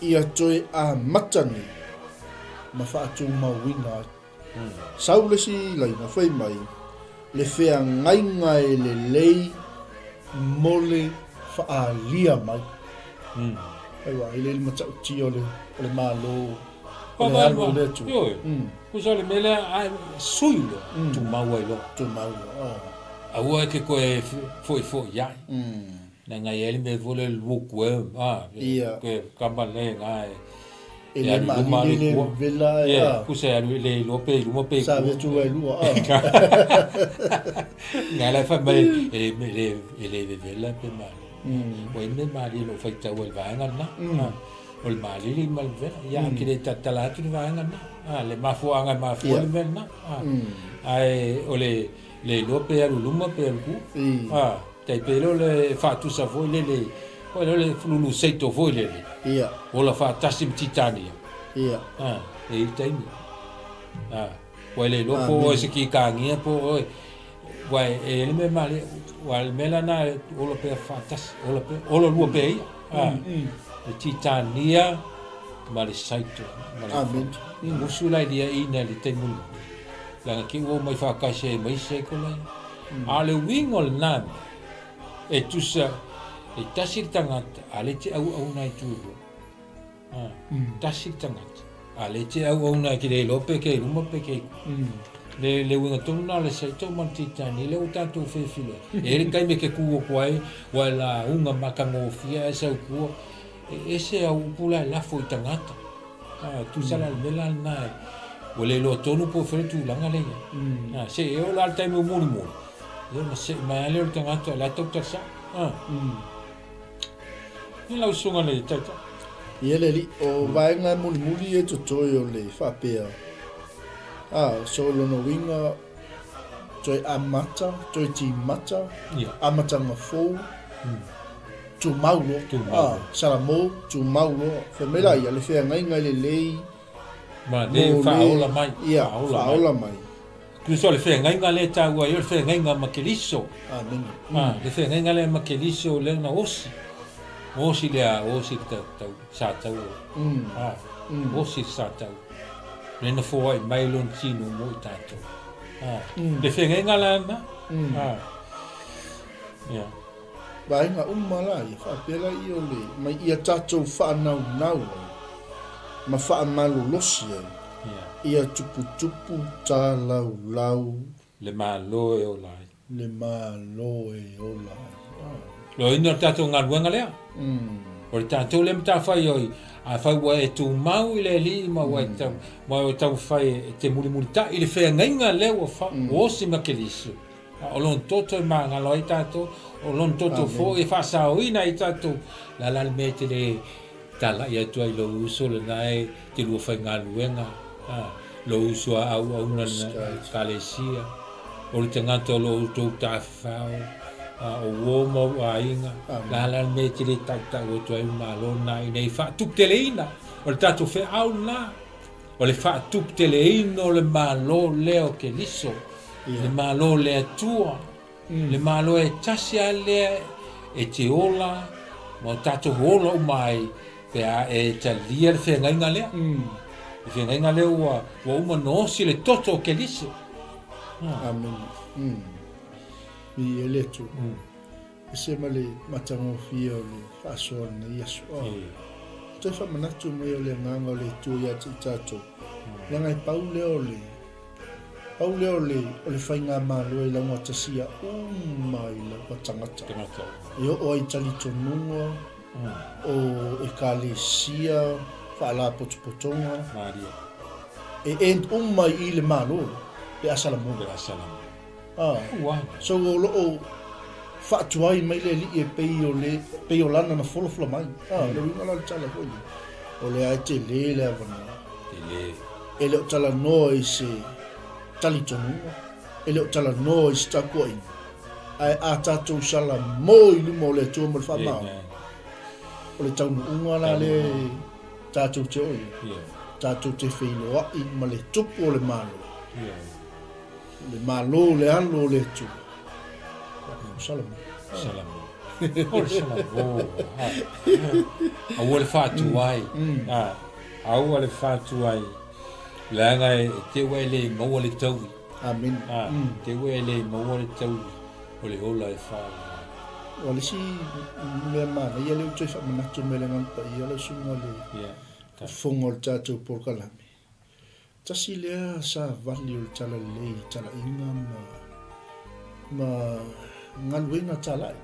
ia toe amata nei ma faatumauina ai. Sau le isi laina fai mai, le feagaiga e lelei mo le faalia mai. Aua, e le i le matautia o le, o le Malo, o le alu o le Atua. Ioe, tusa o le mea lea, a sui loa, tumau ai loa. Tumau loa. Aua e te toe foifoiai. Leaga e i ai le mea foi lea le lukewarm, a, ke kama le na e E le maalili le vela e a. Tusa e alu le iloa pe i luma pe i tua. Sa avea atu ai lua a. Ngai la e fai mai e le e le vevela pe maalili. Ua i ai le mea maalili o lo o faitau ai i le vaega lena. O le maalili ma le vevela. Ia a ke le talatala atu le vaega lena. Le mafuaaga e mafua ai le mea lena. Ae o le le iloa pe alu i luma pe alu i tua. Tai pei lea o le faatusa foi lele, foi lea o le fululuseito foi lele. Ia. Ola faatasi ma Titania. Ia. A, e i ai le taimi. A, ua le iloa po o oe se kikagia po o oe, ua e i ai le mea malie, ua le mea lena e ola pea faatasi, ola pea, ola lua pea ia. A, le Titania ma le Saito. Ma le Amen. I musu la i lia ina i le taimi mulimuli. Leaga ke ua omai faatasi ai ma isi saito la ia. A o le uiga o lena mea, e tusa, e tasi le tagata, a le te auauna ai tu e lua. Tasi le tagata, a lea e te auauna e te le iloa pe ke i luma pe ke i tua. Le, le uiga tonu lena o le Saito ma le Titani, lea ua tatou fefiloai. E i ai le taimi e te tu atu ai, ua e lauga matagofie ae sau i tua, e ese au upu la e lafo i tagata. A, tusa la le mea la lena e, ua le iloa tonu po o fea le tulaga lea e i ai. A, se i oo la le taimi o mulimuli, ia ona sei mai lava lea o le tagata o la e tau tala sao. A. Ia lau susuga le Taitai. Ia le alii, o vaega e mulimuli ia e totoe o le faapea, a, so o lona uiga, toe amata, toe timata, amataga fou, tumau loa, a, Salamo, tumau loa. Fai mai la ia, le feagaiga e lelei, Ma le faaola mai. Ia, faaola mai. Tusa o le feagaiga lea e taua ai o le feagaiga ma Keriso. Amene. A, le feagaiga lea ma Keriso lea na osi. Osi lea, osi le tau, tau, sa taua. A, osi le sa taua. Lea na foai mai lona tino mo i tatou. A, le feagaiga la lena. A, ia. Vaega uma la ia, faapea la ia o le, mai ia tatou faanaunau ai ma faamalolosi ai ia tuputupu talaulau. Le Malo e ola ai. Le Malo e ola ai. Loina o le tatou galuega lea. O le tatou lea matafaioi, afai ua e tumau i le Alii ma ua e tau, ma ua e taumafai e te mulimulitai i le feagaiga lea ua fa, ua osi ma Keriso. A o lona toto e magalo ai tatou, o lona toto foi e faasaoina ai tatou. O le a la le mea e te le talai atu ai i lou uso lena e te lua faigaluega, a, lou uso a auauna lena i Ekalesia, o le tagata o lo o outou tafafao, a, o uo ma ou aiga, o le a la le mea e te le tautau atu ai i le Malo lena ina ia faatuputeleina? O le tatou feau lena. O le faatuputeleina o le Malo lea o Keriso, le Malo o le Atua, le Malo e tasi lava lea e te ola ma o tatou ola uma ai pe a e talia le feagaiga lea. Le feagaiga lea ua uma ona osi le toto o Keriso. Amene. Viia le Atua. Ese ma le matagofie o le faasoa o lenei aso. Toe faamanatu mai o le agaga o le Atua ia te i tatou. Leaga e pau lea o le pau lea o le o le faigamalo e laugatasia uma ai lava tagata. E oo ai i talitonuga o ekalesia, faalapotopotoga. E end uma i i le Malo pe a Salamone. Pe a Salamone. A, so o lo o faatuai mai le alii e pei o le, pei o lana na folafola mai. A, le uiga la o le tala foi lea, o lea e tele le avanoa. Tele. E le o talanoa i se talitonuga, e le o talanoa i se tapuaiga, ae a tatou salamo i luma o le Atua ma le faamaoni, o le taunuuga la lea tatou te oo i ai, tatou te feiloai ma le Tupu o le Malo. Le Malo, le Alo o le Atua. O Salamo. Salamo. O le Salamo. Aua le faatuai. Aua le faatuai. Leaga e te ua e le maua le taui. Amen. Te ua e le maua le taui o le ola e whaola. O le isi mea manaia lea ua toe faamanatu mai le Agaga Paia lau susuga le fofoga o le tatou polokalame. Tasi lea savali o le talalelei i talaiga ma ma galuega talai.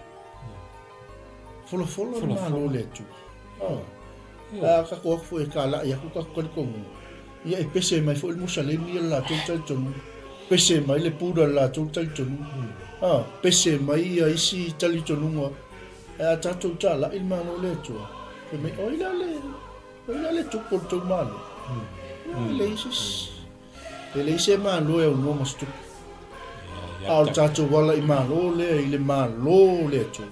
Folafola le Malo o le Atua. Oh. A tatou atu foi e talai atu tatou talitonuga, ia e pese mai foi le Musalemi ia le latou talitonuga, pese mai le Buddha le latou talitonuga, ah, pese mai ia isi talitonuga. Ae a tatou talai le Malo o le Atua, fai mai, oi la le O ai la le tupu o le tou Malo? E leai se isi. E leai se Malo e aunoa ma se tupu. A o le tatou ala i Malo lea, i le Malo o le Atua,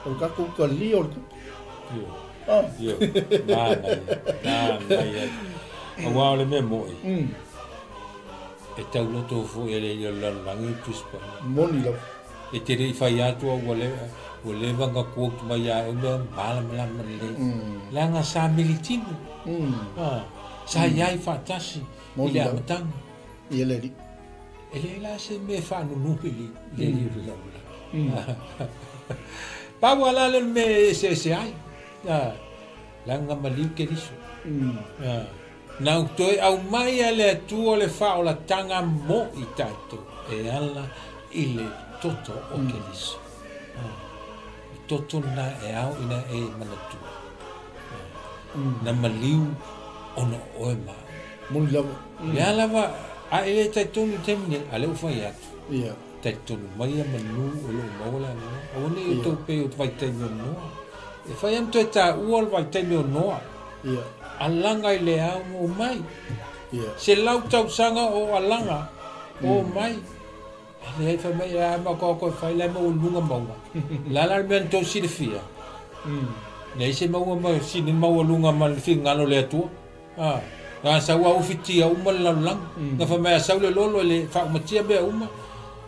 o le tatou talia o le tupu. Io. Io. Manaia. Manaia. Aua o le mea mo'i, e tauloto foi e le i o le lalolagi le Tusi Paia. Moni lava. E te le i fai atu au ua leva, ua leva ona quote mai ia oe mea malamalama lelei. Leaga sa militino. A, sa iai faatasi i le amataga. Ia le alii. E leai la se mea e faanunumi i le alii o le lalolagi. Pau lava la lea o le mea e eseese ai. A. Leaga na maliu Keriso. Na ou toe aumai a le Atua le faaolataga mo i tatou e ala i le toto o Keriso. O le toto lena e ao ina e manatua. Na maliu ona o oe ma au. Moni lava. O le a lava, a e le talitonu i le taimi nei, a lea ua fai atu. Talitonu mai ia manu o lo o maua le avanoa. Aua ne i outou pei o vaitaimi o Noa. E fai lava ma toe taua le vaitaimi o Noa. Alaga i le ao ma omai. 100 tausaga o alaga, omai. E leai, fai mai, e a matou toe fai la e maualuga mauga. O le a la le mea na tou silafia? Leai se mauga ma sili maualuga ma le finagalo o le Atua. A, na sau a ufitia uma le lalolagi. Na fai mai a sau le lolo e le faaumatia mea uma.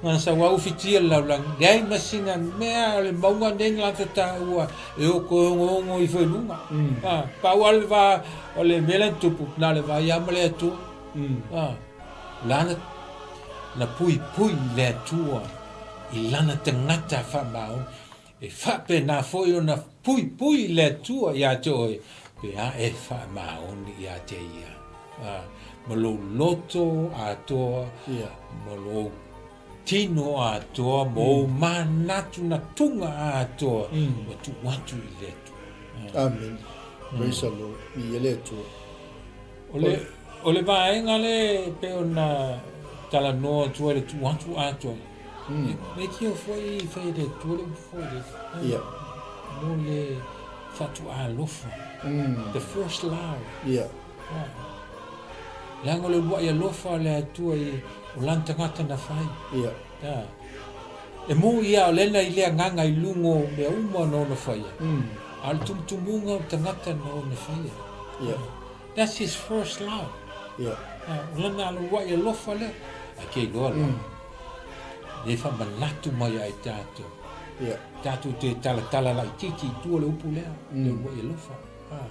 Na sau a ufitia le lalolagi. Leai ma sina mea o le mauga nei na latou taua e o toe onoono ifo i luga. A, pau lava le va o le mea lea na tupu, na o le vaai lava ma le Atua. A, lana na puipui le Atua i lana tagata faamaoni. E faapena foi ona puipui le Atua ia te oe pe a e faamaoni ia te Ia, a, ma lou loto atoa, ma lou tino atoa, ma ou manatunatuga atoa, ua tuu atu i le Atua. Amene. Praise the Lord. Viia le Atua. O le, o le vaega lea e pei ona talanoa atu ai le tuu atu atoa. Mm. Leitio foi i fai le Atua le upu foi le. Yeah. Mo le faatuaalofa. Mm. The first love. Yeah. Ah. Leaga o le uluai alofa o le Atua i o lana tagata na fai. Yeah. Ah. E mo ia o lena i le agaga i luga o mea uma na ona faia. Mm. A o le tumutumuga o le tagata na ona faia. Yeah. That's his first love. Yeah. Ah, o lana uluai alofa lea. Ae ke iloa la. Mm. Le faamanatu mai ai tatou. Yeah. Tatou te talatala laitiiti i tua le upu lea, mm. le uluai alofa. Ah.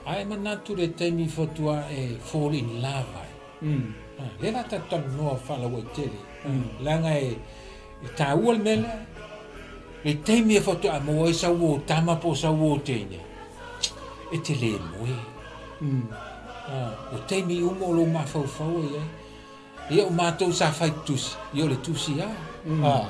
Ae manatu le taimi faatoa e fall in love ai. Mm. Ah, lea la tatou talanoa faalauaitele. Mm. Leaga e, e taua le mea lea. Le taimi e faatoa maua ai sau uo tama po o sau uo teine, e te le moe. Mm. Ah, o taimi uma o lou mafaufau e i ai. Ia o matou sa fai tusi, ia o le tusi lava. Mm. Ah,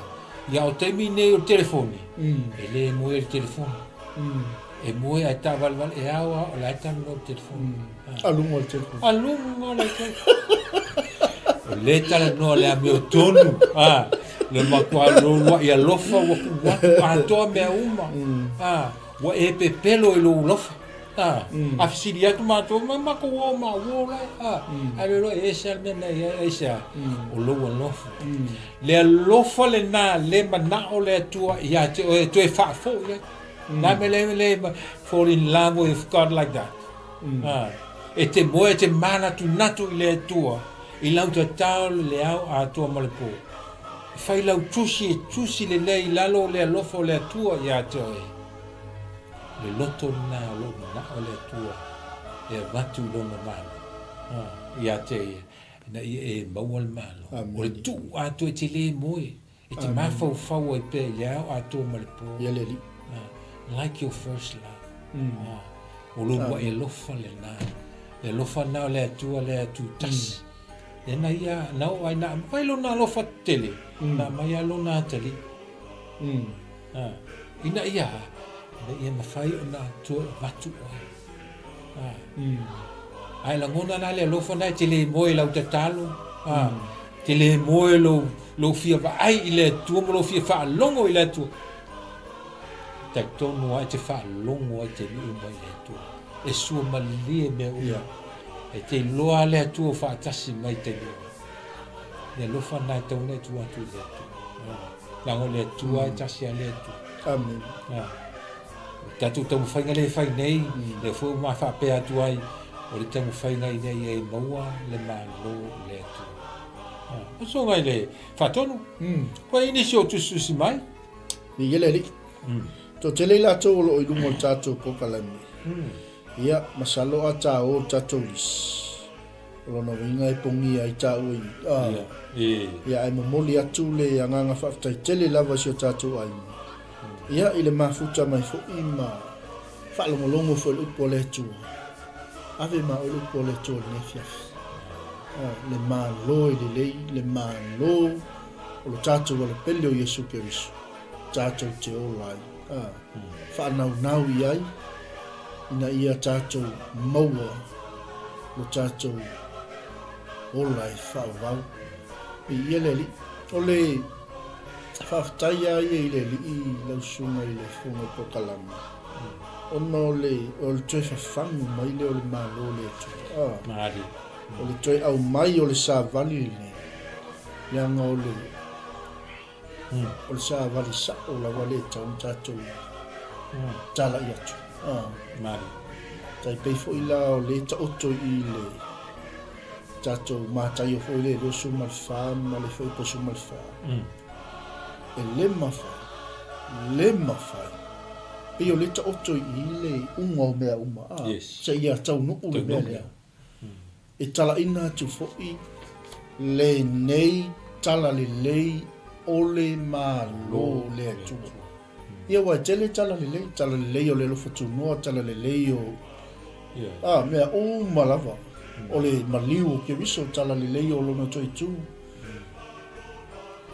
ia o taimi nei o le telefoni, Mm. e le moe le telefoni. Mm. E moe ae taavalevale, e ao lava o la e talanoa i le telefoni. Mm. A luga o le telefoni. A luga o le telefoni. O le talanoa le amiotonu, ah, le matua uluai alofa ua tuu atu atoa mea uma. Mm. Ah, ua e pepelo i lou alofa. A, Mm. a fesili atu matou, ma matou o ma uo la, a, Mm. ae loa e ese lava le mea na i ai, aisea? Mm. O lou alofa. Mm. Le alofa lena le manao le Atua ia te oe e toe faafoi ai. Mm. La me le le fall in love with God like that. Mm. A, e te moe e te manatunatu i le Atua i lau tatao le ao atoa ma le po. E fai lau tusi e tusi lelei i lalo o le alofa o le Atua ia te oe. Le loto lena o lou manao le Atua e avatu i lona Malo ia te ia, ina ia e maua le Malo. O le tuu atoa e te le moe, e te mafaufau ai pea i le ao atoa ma le po. Ia le Alii. Like your first love. O lou uluai alofa lena. Le alofa lena o le Atua lea tutasi. Lena ia, na oo ai na aumai lona alofa tele, na aumai lava lona atalii. A, ina ia, ina ia mafai ona toe avatu oe. A, ae lagona la le alofa na e te le moe i lau tatalo, a, te le moe lou, lou fia vaai i le Atua ma lou fia faalogo i le Atua. Talitonu lava e te faalogo ai taimi uma i le Atua. E sua malie mea uma. Yeah. E te iloa le Atua o faatasi mai taimi uma. Le alofa na e tatau ona e tuu atu i le Atua. Leaga o le Atua e tasi lava le Atua. Amene. O le tatou taumafaiga lea e fai nei, lea foi ua ma faapea atu ai, o le taumafaiga ina ia e maua le Malo o le Atua. O soga i le faatonu. Kua i ai nisi o tusitusi mai? Viia le Alii. Toatele i latou o lo o i luga o le tatou polokalame. Ia, masalo a taua le tatou lisi. O lona uiga e pogia ai taua i a ia ae momoli atu le agaga faafetai tele lava i si o tatou aiga. Ia i le mafuta mai foi ma. Faalogologo foi i le upu a le Atua. Ave ma oe le upu a le Atua i lenei afiafi. Le Malo e lelei, le Malo o lo tatou Alapele o Iesu Keriso, tatou te ola ai. Faanaunau i ai, ina ia tatou maua lo tatou ola e faaauau. Viia le Alii. O le faafetai lava ia i le Alii lau susuga i le Fofoga o Polokalame, ona o le, o le toe fafagu mai lea o le Malo o le Atua. Malie. O le toe aumai o le savali lenei, leaga o le, o le savali sao lava lea e tatau ona tatou talai atu. Malie. Tai pei foi la o lea e taoto i le tatou Mataio foi lea e 24 ma le Fuaiupu 14. E le mafai, le mafai. Pei o lea e taoto i i le iuga o mea uma, a, Yes. seia taunuu le mea lea. E talaina atu foi lenei talalelei o le Malo o le Atua. Ia aua e tele talalelei, talalelei o le alofa tunoa, talalelei o a, mea uma lava. O le maliu o Keriso, talalelei o lona toitu.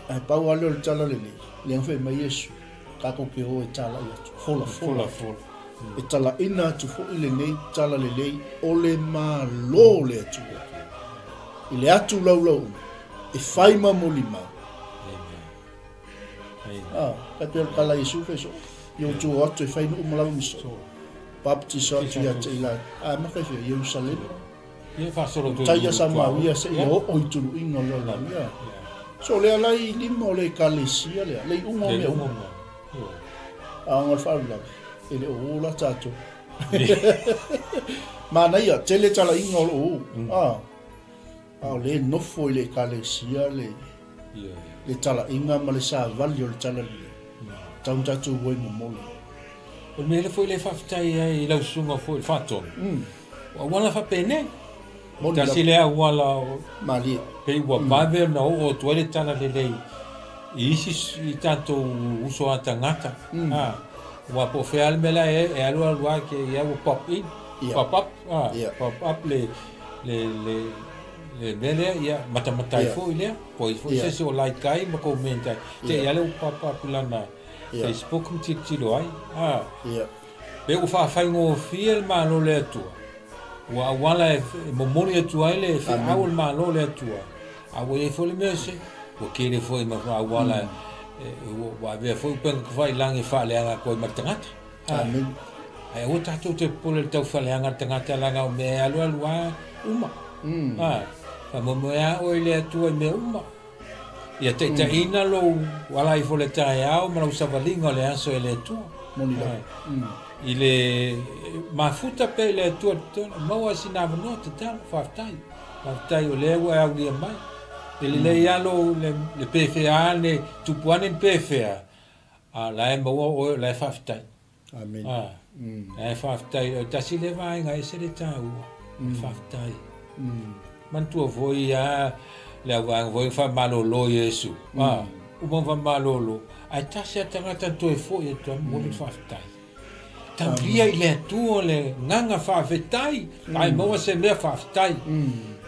Ae pau lava lea o le talalelei, lea na fai mai Iesu, tatou te o e talai atu, folafola atu. E talaina atu foi lenei talalelei o le Malo o le Atua i le atu laulauina e fai ma molimau. Ah, tai pei o le tala a Iesu fai soo, i ou tu atu e fai nuu ma lava ma soo. Baptiso atu ia te i la, a ma fai fia, Ierusalema. Tai a Samaria seia oo i tuluiga o le lalolagi. Ia. So lea la i lima o le ekalesia lea, le iuga o mea uma. A ona o le faalavelave, e le o ō la tatou. Manaia, tele talaiga o lo o ō. Ah. A o lea e nofo i le Ekalesia le, le talaiga ma le savali o le Talalelei, tau na tatou uai momoli. O le mea lea foi lea e faafetai ai i lau susuga foi i le Faatonu, o auala faapenei. Tasi lea auala o, Malie. pei ua vave ona oo atu ai le Talalelei i isi i tatou uso a tagata. A, aua po o fea lava le mea la e ai, e alu alu lava ke ia ua pop in, pop up, a, pop up le le, le, le mea lea, ia, matamata ai foi lea, po ai foi se isi o like ai ma comment ai, te i lea ua pop up i lana Facebook ma tilotilo ai, a. Pe ua faafaigofie le Malo o le Atua, ua auala e momoli atu ai le feau o le Malo o le Atua, a ua i ai foi le mea se, ua tele foi ma auala ua avea foi upega tafailagi e faaleaga atu ai ma le tagata. Amene. Ae aua tatou te popole i le taufaaleaga a le tagata leaga o mea e alualu lava uma. A, faamoemoe lava oe i le Atua i mea uma. Ia taitaiina lou ala ifo i le taeao ma lau savaliga o le aso e le Atua. Moni lava. I le mafuta pea i le Atua i le tatalo, maua sina avanoa tatalo, faafetai. Faafetai o lea ua e aulia mai. E lelei lava lou le pefea ane, tupu ane ni pefea, A la e maua oe o la e faafetai. Amen. A, la e faafetai. O le tasi lea vaega e ese le taua, o le faafetai. Manatua foi a le auvaega foi na faamalolo Iesu. A, uma ona faamalolo, ae tasi a tagata na toe foi atu ai momoli le faafetai. Taulia i le Atua le agaga faafetai, ae maua se mea faafetai.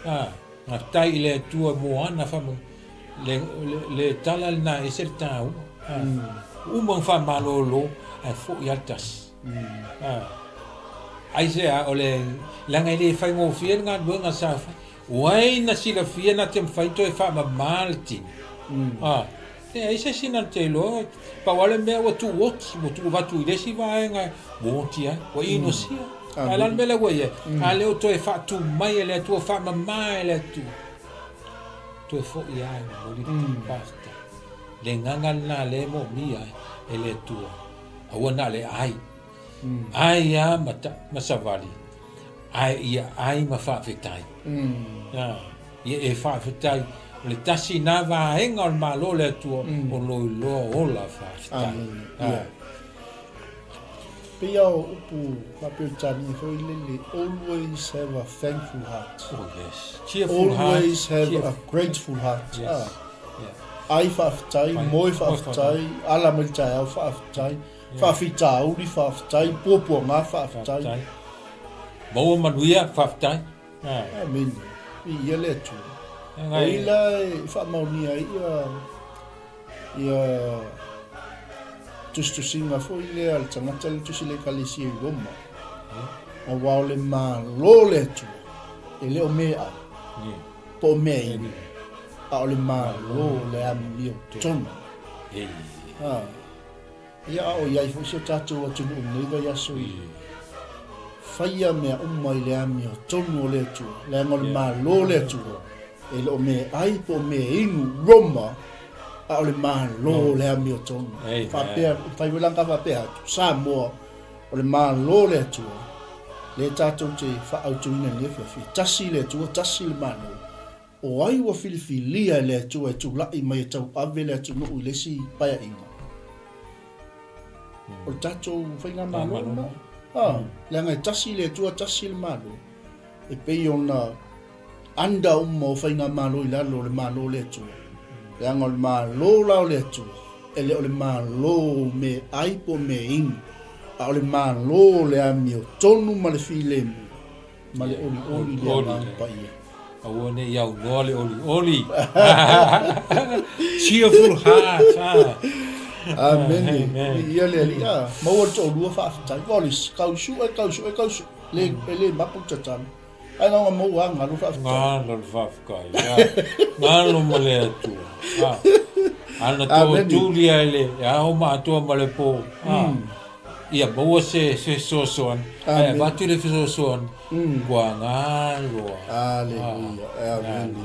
A. Faafetai i le Atua mo ana faamanuiaga. Le, le, le tala lena e ese le taua. Uma ona faamalolo ae foi lava le tasi. Aisea, o le, leaga e le faigofie le galuega sa fai. O ai na silafia na te mafai toe faamama le tino? Leai se isi na te iloa, pau lava le mea ua tuu oti, ua tuu avatu i le isi vaega ua oti ai, ua inosia. Ae o le a le mea lea ua i ai? A lea ua toe faatu mai e le Atua, faamama e le Atua, toe foi lava e momoli le faafetai. Le agaga lena lea e moomia ai e le Atua, aua na o le ai, ai lava ma savali, ae ia ai ma faafetai. Ia e faafetai, o le tasi na vaega o le Malo o le Atua o lou iloa ola faafetai. Amene. Ia. Pei lava o upu faa-Peretania foi lele, always have a thankful heart. Oh yes. Cheerful heart. Always have a grateful heart. Yes. Yeah. Ai faafetai, moe faafetai, ala mai le taeao faafetai. Faafitauli, faafetai. Puapuaga, faafetai. Maua manuia, faafetai. Amene. Viia le Atua. O i la e faamaonia ai ia ia tusitusiga foi lea a le tagata le tusi le Ekalesia i Roma. Aua o le Malo o le Atua, e le o meaai, po o meainu, a o le Malo o le amiotonu. Ia, a o i ai foi si o tatou atunuu i lenei vaiaso i faia mea uma i le amiotonu o le Atua, leaga o le Malo o le Atua, e le o meaai po o meainu, Roma, a o le Malo o le amiotonu. Faapea, fai foi la ona faapea atu, Samoa, o le Malo o le Atua, lea tatou te faaautuina i lenei afiafi, e tasi le Atua, tasi le Malo. O ai ua filifilia e le Atua e tulai mai e tauave le atunuu i le isi paeaiga? O le tatou faigamalo lena. Ah, leaga e tasi le Atua, tasi le Malo. E pei ona under uma o faigamalo i lalo o le Malo o le Atua. Leaga o le Malo la o le Atua, e le o le Malo o meaai po o meainu, a o le Malo o le amiotonu ma le filemu. Ma le olioli le Agaga Paia. Aua ne i aunoa le olioli. Cheerful heart. Ah. Amene. Viia le Alii. Ah, maua le toalua faafetai. Ua le kau suʻe, kau suʻe, kau suʻe. Le, e le mapu le tatalo. Ae na ona maua lava galu faafetai. Galo le faafetai. Galo ma le Atua. Ah. Ana totuli ai le ao ma atoa ma le po. Ah. Ia maua se fesoasoani, ae avatu le fesoasoani, ua galoa. Aleluia. Amene.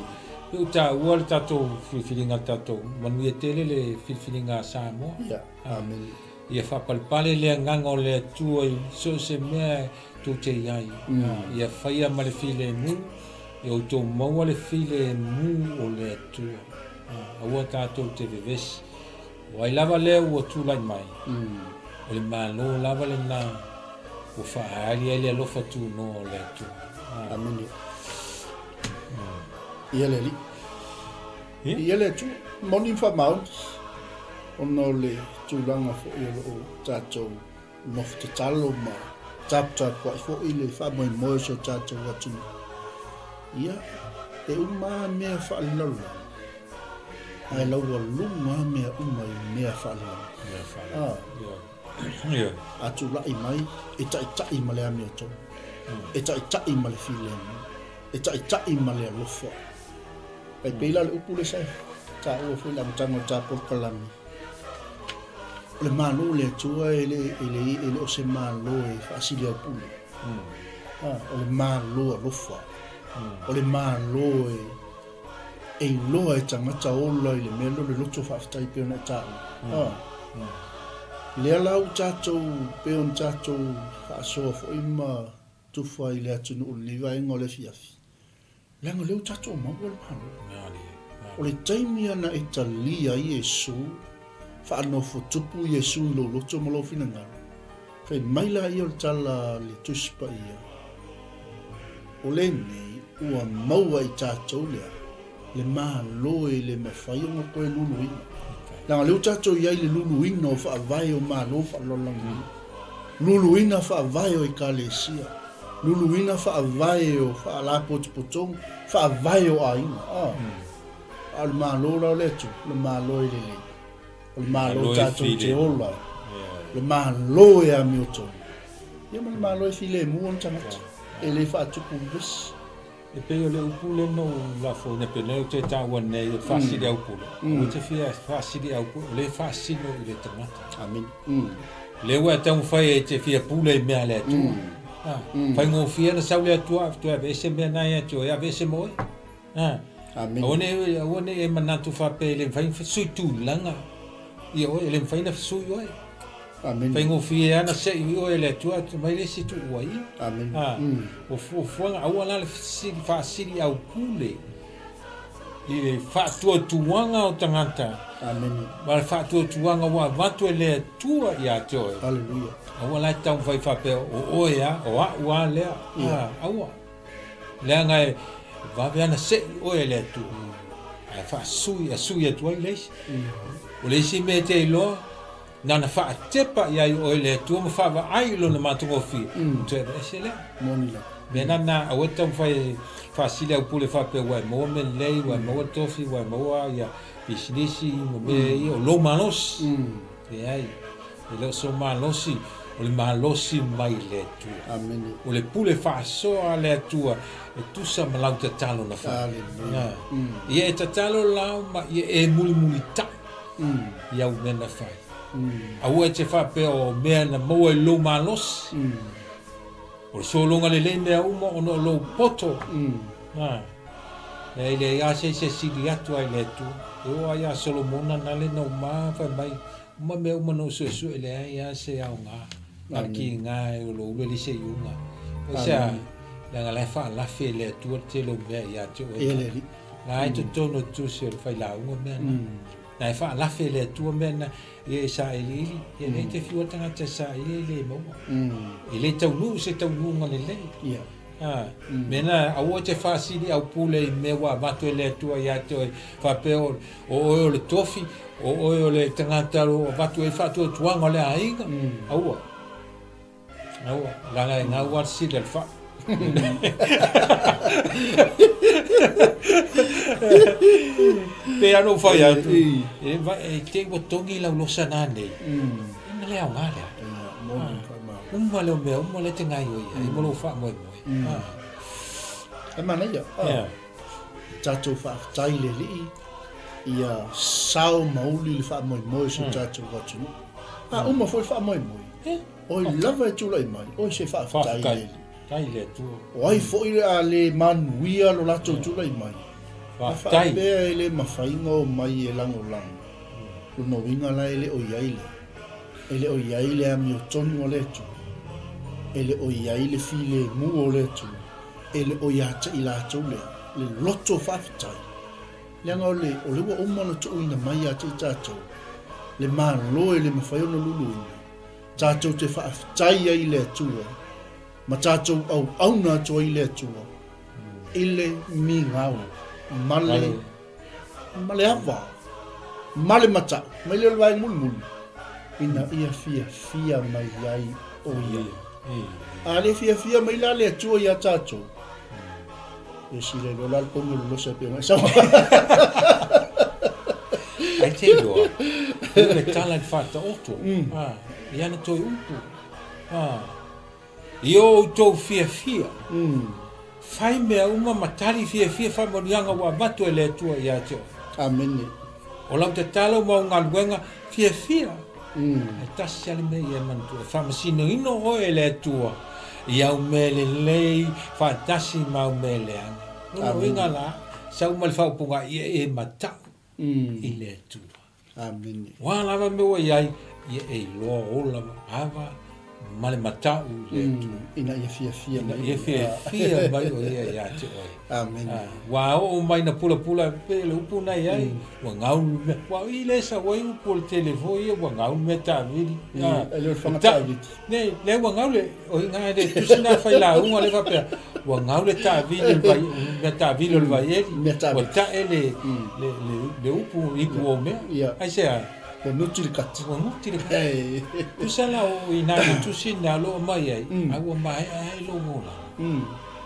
Pe ua taua le tatou filifiliga tatou manuia tele le filifiliga a Samoa. Ia, amene. Ia faapalepale le agaga o le Atua i so o se mea tou te i ai. Ia faia ma le filemu, ia outou maua le filemu o le Atua. Aua tatou te vevesi. O ai lava lea ua tulai mai, o le Malo lava lena ua faaali ai le alofa tunoa o le Atua. Amene. Ia le Alii. Ia le Atua. Moni ma faamaoni, ona o le tulaga foi o lo o tatou nofo tatalo ma taputapuai foi le faamoemoe o si o tatou atunuu. Ia, e uma lava mea faalelalolagi, ae laualuga lava mea uma i mea faalelagi. Mea faalelagi. Ah. A tulai mai, e taitai ma le amiotonu, e taitai ma le filemu, e taitai ma le alofa. E pei la o le upu lea sa taua foi i le amataga o le ta polokalame, O le Malo o le Atua e le, e le, e le o se Malo e faasiliaupule. Ah, o le Malo alofa. O le Malo e, e iloa e tagata ola i le mea lea o le loto faafetai pei ona e taua. Ah. Lea la ua tatou, pei ona tatou faasoa foi ma tufa i le atunuu i lenei vaega o le afiafi, Leaga o lea ua tatou maua le Malo. O le taimi ana e talia ai Iesu, faanofo tupu Iesu i lou loto ma lou finagalo, fai mai laia o le tala a le Tusi Paia, O lenei ua maua i tatou le a? Le Malo e le mafai ona toe luluina. Leaga o lea ua tatou i ai i le luluina o faavae o Malo faalalolagi. Luluina faavae o Ekalesia, luluina faavae o faalapotopotoga, faavae o aiga. A, a o le Malo la o le Atua, o le Malo e lelei, o le Malo tatou te ola ai, o le Malo e amiotonu, ia ma le Malo e filemu ona tagata, e le faatupu vevesi. E pei o le upu lea na ou lafoina pei o lea ou te taua nei o le faasiliaupule. Aua e te fia faasiliaupule, o lea e faasino i le tagata. Amene. O lea ua e taumafai e te fia pule i mea a le Atua. Faigofie ona sau le Atua toe aveese mea na ia te oe, aveese ma oe. Amene. Aua ne, aua ne i e manatu faapea e le mafai ona sui tulaga ia oe, e le mafai ona sui oe. Amene. Faigofie lava ona sei oe e le Atua mai le isi tuu ai. Amene. O fuafuaga, aua la le faasiliaupule i le faatuatuaga o tagata. Amene. Ma le faatuatuaga ua avatu e le Atua ia te oe. Haleluia. Aua la e taumafai faapea o oe lava, o au lava lea. Aua. Leaga e vave ana sei oe e le Atua. Ae faasui, a sui atu ai le isi. O le isi mea e te iloa, Na ona faatepa i ai oe le Atua ma faavaai i Lona matagofie, ona toe aveese lea. Moni lava. Mea na na, aua e taumafai e faasili au pule faapea ua e maua mea lelei, ua e maua tofi, ua e maua ia pisinisi ma mea ia, o lou malosi. Leai, e le o sou malosi, o le malosi mai le Atua. Amene. O le pule faasoa a le Atua e tusa ma lau tatalo na fai. Aleluia. Ia e tatalo lau ma ia e mulimulitai i au mea na fai. Aua e te faapea o mea na maua i lou malosi. O le sologa lelei mea uma ona o lou poto. Leai, leai lava se isi e sili atu ai i le Atua. E oo lava ia Solomona nale na uma fai mai, uma mea uma na ou suesue, leai lava se aoga. Na o le kiga e oloulu e leai se iuga. O se a, leaga la e faalafi e le Atua le tele o mea ia te oe. Ia le Alii. La e totonu o tusi o le failauga mea na. La e faalafi e le Atua mea na. Ia e sailiili, ia lea e te fiu lava le tagata e saili e le maua. E le taunuu se taunuuga lelei. Ia. A, mea na, aua e te faasili au pule i mea ua avatu e le Atua ia te oe, faapea o, o oe o le tofi, o oe o le tagata o avatu ai faatuatuaga o le aiga. Aua. Aua, leaga e gau lava le sili a le fai. Pei lava ona ou fai atu, e, e te i ua togi lau losa nanei, ina le aoga lea. Uma lea o mea uma lea e te gaoioi ai ma lou faamoemoe. E manaia. Tatou faafetai i le Alii ia sao ma uli le faamoemoe o si o tatou atunuu. A uma foi le faamoemoe, O ai lava e tulai mai, oi se faafetai i le Alii. Faafetai i le Atua. O ai foi o le a le manuia lo latou tulai mai, a faapea e le mafai ona omai e lagolago, lona uiga la e le o i ai lea. E le o i ai le amiotonu a le Atua, e le o i ai le filemu o le Atua, e le o ia te i latou lea, le loto faafetai. Leaga o le, o lea ua uma ona tuuina mai ia te i tatou le Malo e le mafai ona luluina, tatou te faafetai ai i le Atua ma tatou auauna atu ai i le Atua i le migao ma le, ma le ava ma le mata'u mai lea o le vaega mulimuli ina ia fiafia mai ai o Ia. A le fiafia mai la le Atua ia tatou, e sila iloa la le kogi o le losa e pei ona e sau. Ai te iloa, e o le tala i le faataoto, i ana toe upu, i o outou fiafia, fai mea uma ma tali fiafia faamanuiaga ua avatu e le Atua ia te oe. Amene. O lau tatalo ma au galuega fiafia, Ae tasi lava le mea ia e manatua, e faamasinoina oe e le Atua i au mea lelei faatasi ma au mea leaga. Lona uiga la, sau ma le faaupuga ia e matau i le Atua. Amene. O a lava mea ua i ai, ia e iloa ola ava ma le matau i le Atua. Ina ia fiafia mai. Ina ia fiafia mai o ia ia te oe. Amene. Ua oo mai na pulapula pei o le upu na i ai, ua gau le mea. Ua i le sau ai upu o le tele foi ia, ua gau le mea taavili. E le o le fana taavili. Ne, lea ua gau le, o i ngā le tusi nā whai lauga le faapea, ua gau le taavili o le vai, mea taavili o le vaieli, ua tae le, le, le, le upu, ipu o mea. Aisea? Ua nuti le kati. Ua nuti le kati. Tusa la o i nā le tusi nā loa mai ai, a ua maea ai lou olaga.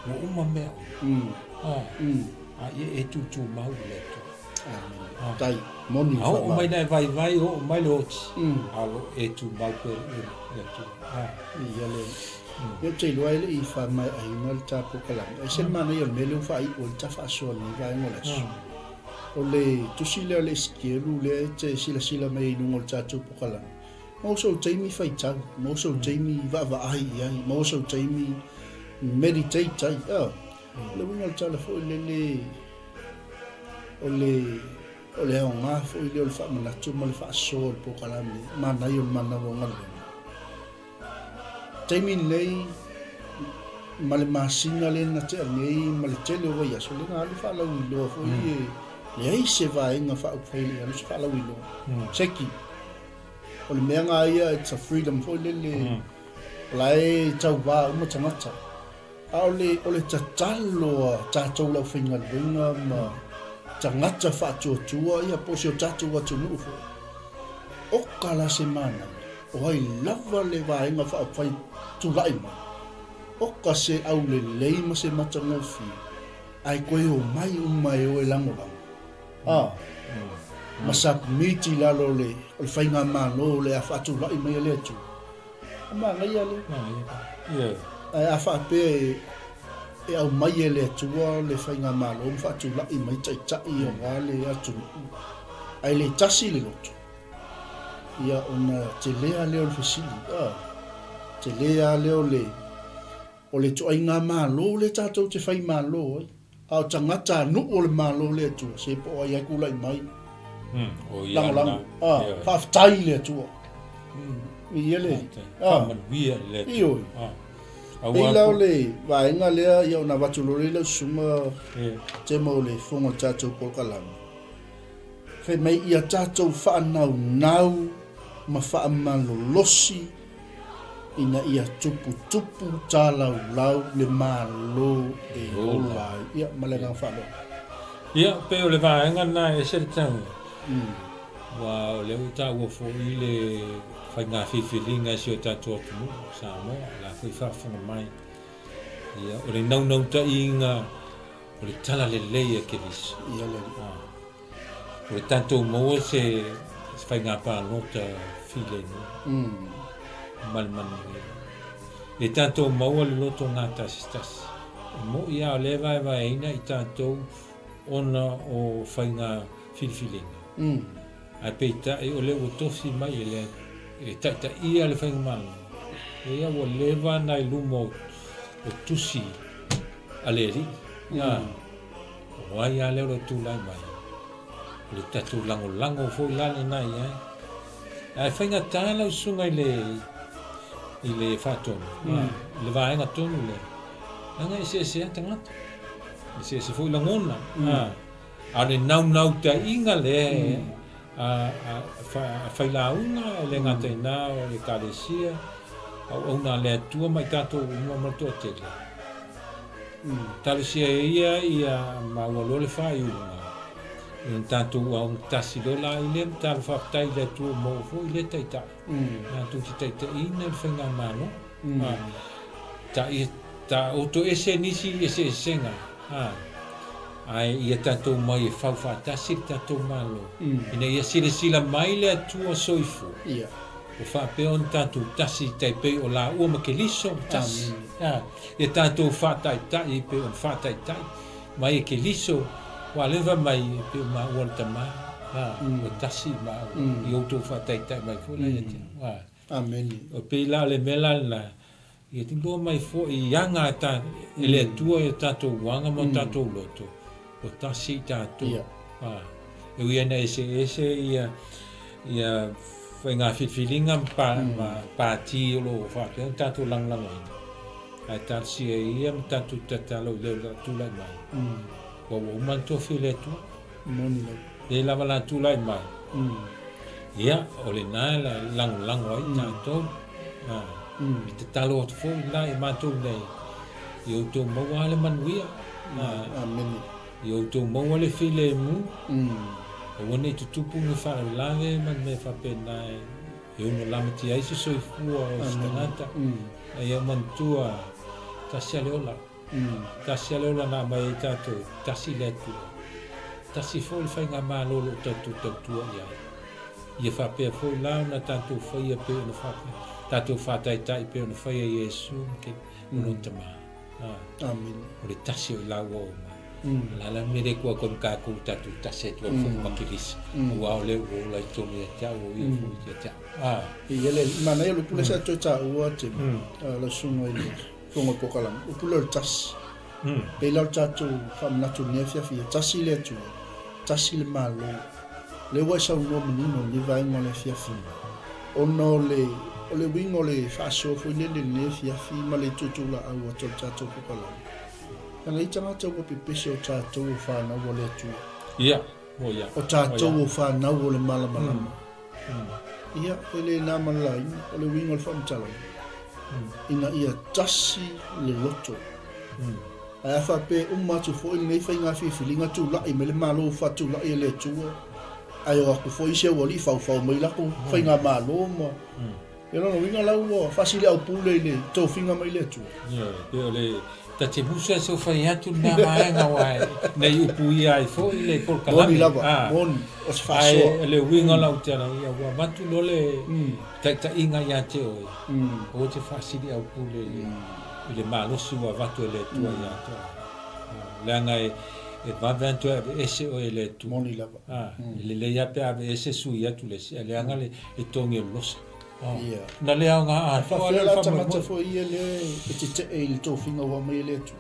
Ua uma mea uma. A ia e tūtūmau i le Atua. Amene. Tai, moni A oo mai na e vaivai, oo mai le oti, a o lo o e tumau pea i le Atua. Ia le, ia ou te iloa e le i faamaeaina le ta polokalame. Ae se le manaia o le mea lea ua faaiu ai le ta faasoa i lenei vaega o le aso. O le tusi lea o le Esekielu lea e te silasila mai ai i luga o le tatou polokalame, maua sou taimi faitau, maua sou taimi vaavaai i ai, maua sou taimi meditate ai. O le uiga o le tala foi lele, o le, o le aoga foi lea o le faamanatu ma le faasoa o le polokalame, manaia o le manawa o galuega. Taimi lenei ma le masina lea na tea nei ma le tele o vaiaso, lea na alu faalauiloa foi e leai se vaega faaupufai e le i alu se faalauiloa. Seki, o le mea na ia, it's a freedom foi lele, o la e tauva uma tagata. A o le, o le tatalo a tatou le aufaigaluega ma tagata faatuatua, ia po o si o tatou atunuu foi. Oka la se manaia, o ai lava le vaega faaupufai tulai mai, oka se aulelei ma se matagofie, ae toe omai uma e o e lagolago, a, ma submit i lalo o le o le faigamalo o le a faatulai mai e le Atua. E manaia lea. Ae a faapea e e aumai e le Atua le faigamalo ma faatulai mai taitai aua le atunuu, ae le tasi le loto, ia ona tele lava lea o le fesili, a, tele lava lea o le o le ituaiga Malo lea tatou te fai Malo ai, a o tagata nuu o le Malo le Atua, se po o ai lava e tulai mai, lagolago, a, faafetai i le Atua. Ia le, a, Faamanuia i le Atua. Ioe. Pei la o le vaega lea, ia ona avatu loa lea i lau susuga Temo o le fofoga o le tatou polokalame. Fai mai ia tatou faanaunau ma faamalolosi ina ia tuputupu talaulau le Malo e ola ai. Ia, ma le agaga faaaloalo. Ia, pei o le vaega lena e ese le taua. Aua o lea ua taua foi le faiga filifiliga e si o tatou atunuu o Samoa, o la foi e faafofoga mai. Ia, o le naunautaiga o le talalelei a Keriso. Ia le Alii. O le tatou maua se faiga palota filemu ma le manuia. Le tatou maua le loto gatasitasi. E moʻi lava o lea e vaevaeina i tatou ona o faiga filifiliga. Ae peitai o lea ua tofi mai e le e taitaia le faigamalo, ia ua leva ona i luma o tusi a le Alii. O ai lava lea o lo o tulai mai, o le tatou lagolago foi la lena i ai. Ae faigata lau susuga i le i le faatonu, i le vaega tonu lea, leaga e eseese lava tagata, eseese foi lagona. A o le naunautaiga lea a failauga, e le gata i ina o le Ekalesia, auauna a le Atua ma i tatou uma ma le toatele. Talosia e ia ia maua loa le faaiuga, ona tatou aogatasi loa la i lea matalo faafetai i le Atua ua maua foi lea taitai, latou te taitaiina le faigamalo. Taoto ese nisi eseesega, ae ia tatou mai e fau faatasi le tatou Malo, ina ia silasila mai le Atua soifua. Ua faapea ona tatou tasi tai pei o laua ma Keliso ua tasi. Ia tatou faataitai e pei ona faataitai mai e Keliso, aua o lea fai mai e pei o maua le Tama, ua tasi maua, ia outou faataitai mai foi la ia te au. Amene. E pei la o le mea la lena, ia iloa mai foi i aga a ta, e le Atua i o tatou aga ma o tatou loto, ua tasi i tatou. Ia. A, e ui ai ina eseese ia, ia faiga filifiliga ma, pa, ma pati o lo o faapea ona tatou lagolagoina, ae talosia ia ma tatou tatalo i le o tulai mai, ua ua uma ona tofi e le Atua. Moni lava. Le lava la tulai mai. Ia, o lena e lagolago ai tatou. E tatalo atu foi la i matou nei, ia outou maua le manuia. Amene. Ia outou maua le filemu. Aua ne i tutupu ni faalavelave ma ni mea faapena e ono lamatia ai se soifua o se tagata. A ia manatua, tasi lava le ola. Tasi lava le ola na aumai ai tatou, tasi le Atua. Tasi foi le faigamalo o lo o tatou tautua i ai. Ia faapea foi la ona tatou faia pei ona faapea, tatou faataitai pei ona faia e Iesu ma ke, ma lona Tama. Amene. O le tasi o i laua uma. O le a la le mea lea e kua koe ma tatou, tatou tasi atu ai foi ma Keriso, aua o lea ua ola i totonu ia te au, o ia foi ia te au. Ia le, manaia le upu lea sa toe taua Tim, lau susuga i le Fofoga o Pokalama, upu lea o le tasi. Pei la o le tatou faamanatu i lenei afiafi, ia tasi le Atua, tasi le Malo. Lea ua e saunoa manino i lenei vaega o le afiafi, ona o le, o le uiga o le faasoa foi lele i lenei afiafi ma le tuutuulaau atu o le tatou Pokalama, leaga e i ai tagata ua pepese o tatou o fanau a le Atua. Ia, o ia. O tatou o fanau o le malamalama. Ia, e le na ma le laina, o le uiga o le faamatalaga, ina ia tasi le loto. Ae a faapea e uma atu foi lenei faiga filifiliga tulai mai le Malo faatulai e le Atua, Ae o atu foi isi aualii faufau mai latou faigamalo ma Ia lona uiga la ua faasiliaupule i le tofiga mai le Atua. Ioe, pei o le ta te musu ai seu fai atu lena vaega aua ne i upuia ai foi le polokalame. Moni lava, moni, o se faasoa. Ae o le uiga o lau tala, ia ua avatu loa le taitaiga ia te oe, aua te faasiliaupule i le malosi ua avatu e le Atua ia te oe. Leaga e vave lava ona toe aveese oe e le Atua. Moni lava. E lelei lava pe aveese sui atu le isi, ae leaga le togi o le losa. Na le aoga atoa lea o le faamoemoe. Tagata foi ia lea e tetee i le tofiga ua aumai e le Atua.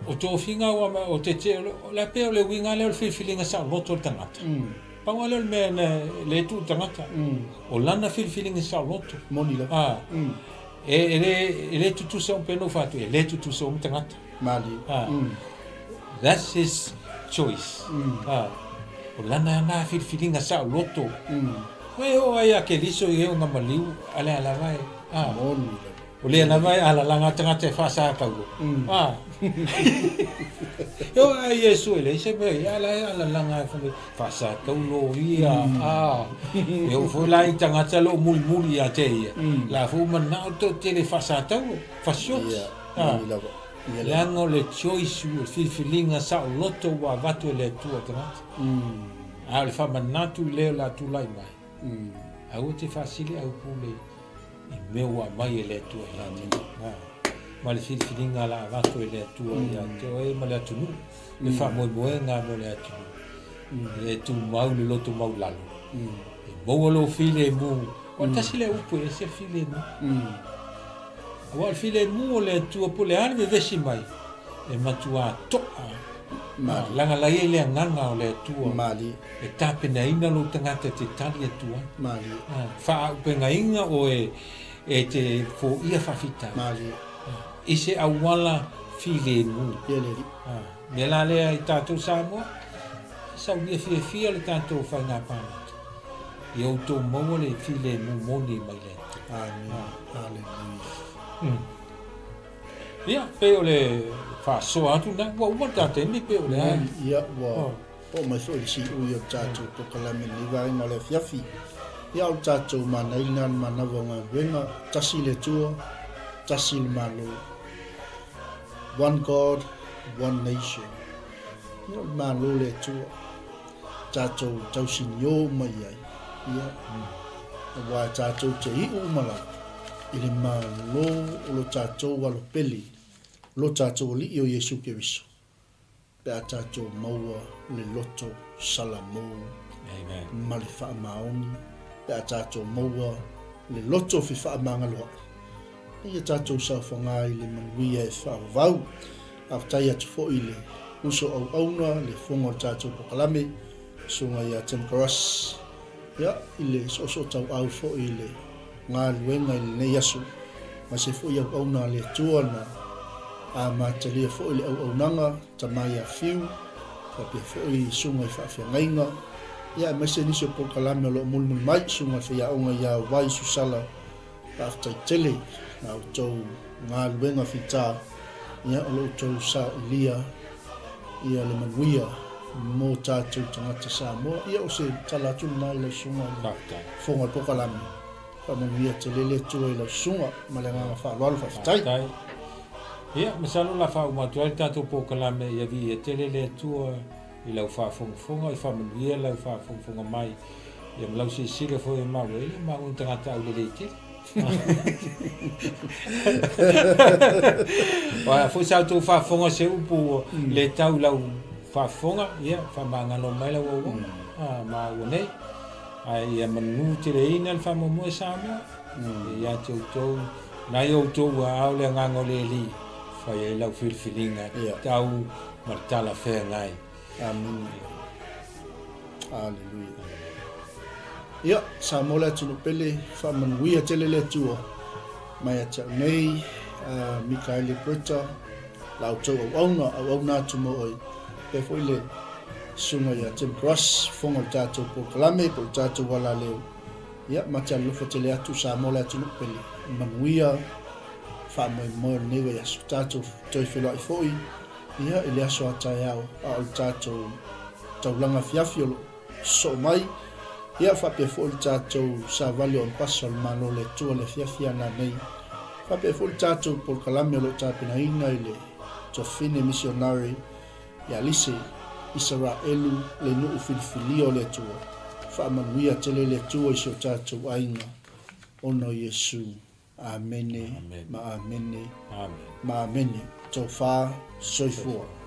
O tofiga ua aumai, o tetee, o le a pei o le uiga lea o le filifiliga saoloto o le tagata. Pau lava lea o le mea na le tuu i le tagata. O lana filifiliga saoloto. Moni lava. E le tutusa uma, pei ona ou fai atu, e le tutusa uma tagata. Malie. That's his choice. O lana na filifiliga saoloto. Ua e oo ai ia Keriso i e ona maliu, a lea lava e, a. Moni lava. O lea lava e alalaga a tagata e faasa taua. A. E oo ai Iesu e leai se mea ia, a la e alalaga e fai mai, faasa taulo ia, a. E oo foi la i tagata o lo o mulimuli ia te ia, la foi ua manao toatele e faasa taulo, fasioti. Ia, moni lava. Leaga o le choice, o le filifiliga saoloto ua avatu e le Atua i tagata. A o le faamanatu i le o le a tulai mai, aua te faasili aupule i mea ua aumai e le Atua ia te oe. Ma le filifiliga o le a avatu e le Atua ia te oe ma le atunuu, le faamoemoega mo le atunuu. E tumau le loto maulalo, e maua lou filemu. O le tasi lea upu e ese le filemu. Aua o le filemu o le Atua po o le a le vevesi mai, e matuā to'a leaga la i ai le agaga o le Atua e tapenaina lou tagata e te tali atu ai. Faaaupegaina oe e te foia faafitauli i se auala filemu. Mea la lea i tatou Samoa, saunia fiafia le tatou faiga palota. Ia outou maua le filemu moni mai le Atua. Amen. Hallelujah. Ia, pei o le faasoa atu lena, ua uma le ta taimi pei o le a. Ia, ua oo mai foi le siui o le tatou polokalame i lenei vaega o le afiafi. Ia, o le tatou manaia lena o le manava o galuega, tasi le Atua, tasi le Malo. One God, one nation. Ia, o le Malo le Atua. Tatou tausinio uma i ai, ia, aua e tatou te iu uma lava i le Malo o lo tatou alo pele, lo tatou Alii o Iesu Keriso, pe a tatou maua le loto salamo ma le faamaoni, pe a tatou maua le loto fefaamagaloa'i, ia tatou saofaga i le manuia e faavavau. Faafetai atu foi i le uso auauna, le fofoga o le tatou polokalame, Susuga ia Tim Cross, ia, i le soosootauau foi i le galuega i lenei aso, aemaise foi auauna a le Atua na amatalia foi le auaunaga, Tama ia Fiu, faapea foi susuga i faafeagaiga, ia, aemaise nisi o polokalame o lo o mulimuli mai, Susuga i le Faiaoga ia Wai Susala, Faafetai tele la outou galuega fita ia o lo outou saoilia ia le manuia mo tatou tagata Samoa. Ia o se tala atu lena i lau susuga i le fofoga o le polokalame. Faamanuia tele le Atua i lau susuga ma le agaga faaaloalo. Faafetai. Faafetai. Ia, masalo o le a faauma atu ai le tatou polokalame ia viia tele le Atua i lau faafogafoga, i faamanuia lau faafogafoga mai. Ia ma lau silasila foi e maua, e le maua ni tagata aulelei tele. Aua foi sa outou faafofoga se upu le tau i lau faafofoga, ia faamagalo mai lau auauna maua nei. Ae ia manu teleina le faamoemoe Samoa, ia te outou, nai outou aao le agaga o le Alii, fai ai lau filifiliga tau ma le talafeagai. Amene. Aleluia. Ia, Samoa le atunuu pele, faamanuia tele le Atua mai ia te au nei, uh, Mikaele Brita, la outou auauna, auauna atu mo oe. Pea foi le susuga ia Tim Cross, fofoga o le tatou polokalame, po o le tatou alaleo. Ia, ma te alolofa tele atu Samoa le atunuu pele. Manuia, faamoemoe o lenei vaiaso. Tatou toe feiloai foi, ia, i le aso a taeao, a o le tatou taulaga afiafi o lo o. sosoo mai. Ia faapea foi le tatou savali o Ampasa o le Malo o le Atua i le afiafi a nanei. Faapea foi le tatou polokalame o lo o tapenaina i le Tuafafine Misionare ia Lise, Isaraelu, le nuu filifilia o le Atua. Faamanuia tele le Atua i si o tatou aiga ona o Iesu. Amene ma amene ma amene. Tofa soifua.